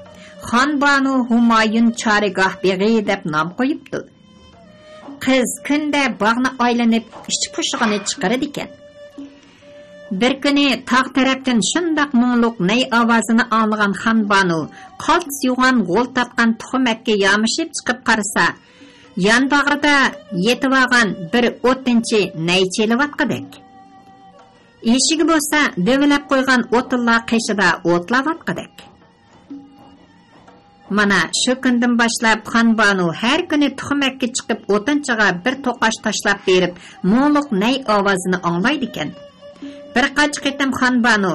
خانبانۇ ھۇمايۇن چارىگاھ بېغى دەپ نام قويۇپتۇ. قىز كۈندە باغنى ئايلىنىپ، ئىچ پۇشۇقىنى چىقىرىدىكەن. بىر كۈنى تاغ تەرەپتىن شۇنداق مۇڭلۇق نەي ئاۋازىنى ئاڭلىغان خانبانۇ قالتىس يوغان غول تارتقان تۇخۇمەككە يامىشىپ چىقىپ قارىسا، يان باغرىدا يېتىۋالغان بىر ئوتۇنچى نەي چېلىۋاتقۇدەك. ئېشىكى بولسا دۆۋىلەپ قويغان ئوتۇنلار قېشىدا ئوتلاۋاتقۇدەك. مانا شۇ كۈندىن باشلاپ خانبانۇ ھەر كۈنى تۇخۇمەككە چىقىپ ئوتۇنچىغا بىر توقاچ تاشلاپ بېرىپ، مۇڭلۇق نەي ئاۋازىنى ئاڭلايدىكەن. بىر قانچە قېتىم خانبانۇ،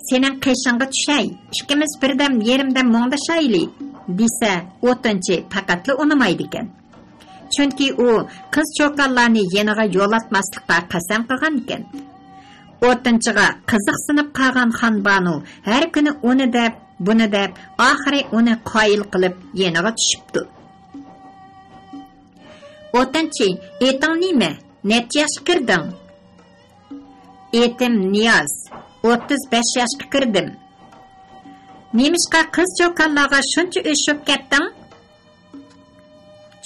سېنىڭ قېشىڭغا چۈشەي، ئىككىمىز بىردەم يېرىمدەم مۇڭدىشايلى، دېسە، ئوتۇنچى پەقەتلا ئۇنىمايدىكەن. چۈنكى ئۇ قىز چوكانلارنى يېنىغا يولاتماسلىققا قەسەم قىلغانىكەن. ئوتۇنچىغا قىزىقسىنىپ قالغان خانبانۇ ھەر كۈنى ئۇنى دەپ، بۇنى دەپ، ئاخىرى ئۇنى قايىل قىلىپ يېنىغا چۈشۈپتۇ. ئوتۇنچى، ئېتىڭ نېمە؟ نەچچە ياشقا كىردىڭ؟ ئېتىم نىياز، ئوتتۇز بەش ياشقا كىردىم. نېمىشقا قىز چوكانلارغا شۇنچە ئۆچۈشۈپ كەتتىڭ؟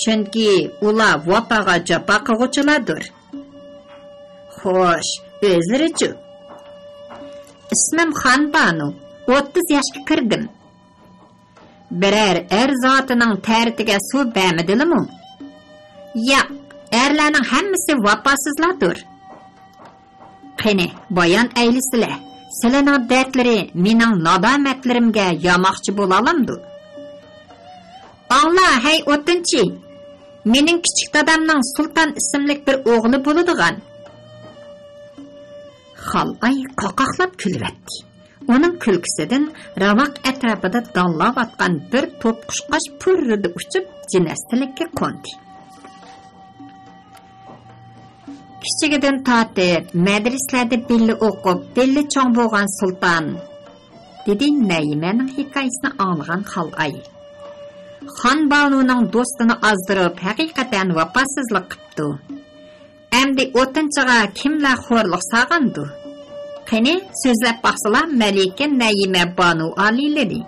چۈنكى ئۇلار ۋاپاغا جاپا قىلغۇچىلاردۇر. خوش، ئۆزلىرىچۇ؟ ئىسمىم خانبانۇ، ئوتتۇز ياشقا كىردىم. بىرەر ئەر زاتىنىڭ تەرىتىگە سۇ بەرمىدىلىمۇ؟ ياق، ئەرلەرنىڭ ھەممىسى ۋاپاسىزلاردۇر. قېنى، بايان ئەيلىسىلە، سىلىنىڭ دەردلىرى مېنىڭ نادامەتلىرىمگە ياماقچى بولالامدۇ؟ ئاڭلا، ھەي ئوتۇنچى، مېنىڭ كىچىك دادامنىڭ سۇلتان ئىسىملىك بىر ئوغلى بولىدىغان. خالئاي قاقاقلاپ كۈلۈۋەتتى. ئۇنىڭ كۈلكىسىدىن راۋاق ئەتراپىدا دانلاۋاتقان بىر توپ قۇشقاچ پۇررىدە ئۇچۇپ، جىنەستىلىككە قوندى. كىچىكىدىن تارتىپ مەدرىسىلەردە بىللە ئوقۇپ، بىللە چوڭ بولغان سۇلتان، دېدى نەيىمەنىڭ ھېكايىسىنى ئاڭلىغان خالئاي. خانبانۇنىڭ دوستىنى ئازدۇرۇپ، ھەقىقەتەن ۋاپاسىزلىق قىپتۇ. ئەمدى ئوتۇنچىغا كىملەر خورلۇق سالغاندۇ؟ قېنى، سۆزلەپ باقسىلا، مەلىكە نەيىمە بانۇ ئالىيلىرى.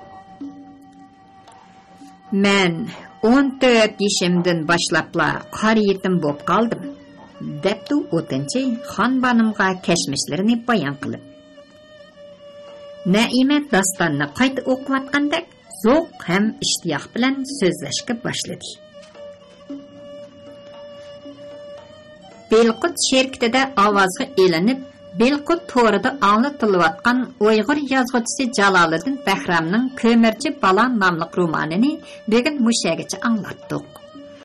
مەن ئون تۆت يېشىمدىن باشلاپلا قارا يېتىم بولۇپ قالدىم، دەپتۇ ئوتۇنچى خانبانۇمغا كەچمىشلىرىنى بايان قىلىپ. نەئىمە داستاننى قايتا ئوقۇۋاتقاندەك زوق ھەم ئىشتىياق بىلەن سۆزلەشكە باشلىدى. بىلقۇت شىركىتىدە ئاۋازغا ئېلىنىپ، بىلقۇت تورىدا ئاڭلىتىلىۋاتقان ئۇيغۇر يازغۇچىسى جالالىدىن بەھرامنىڭ كۆمۈرچى بالا ناملىق رومانىنى بۈگۈن مۇشۇ يەرگىچە ئاڭلاتتۇق.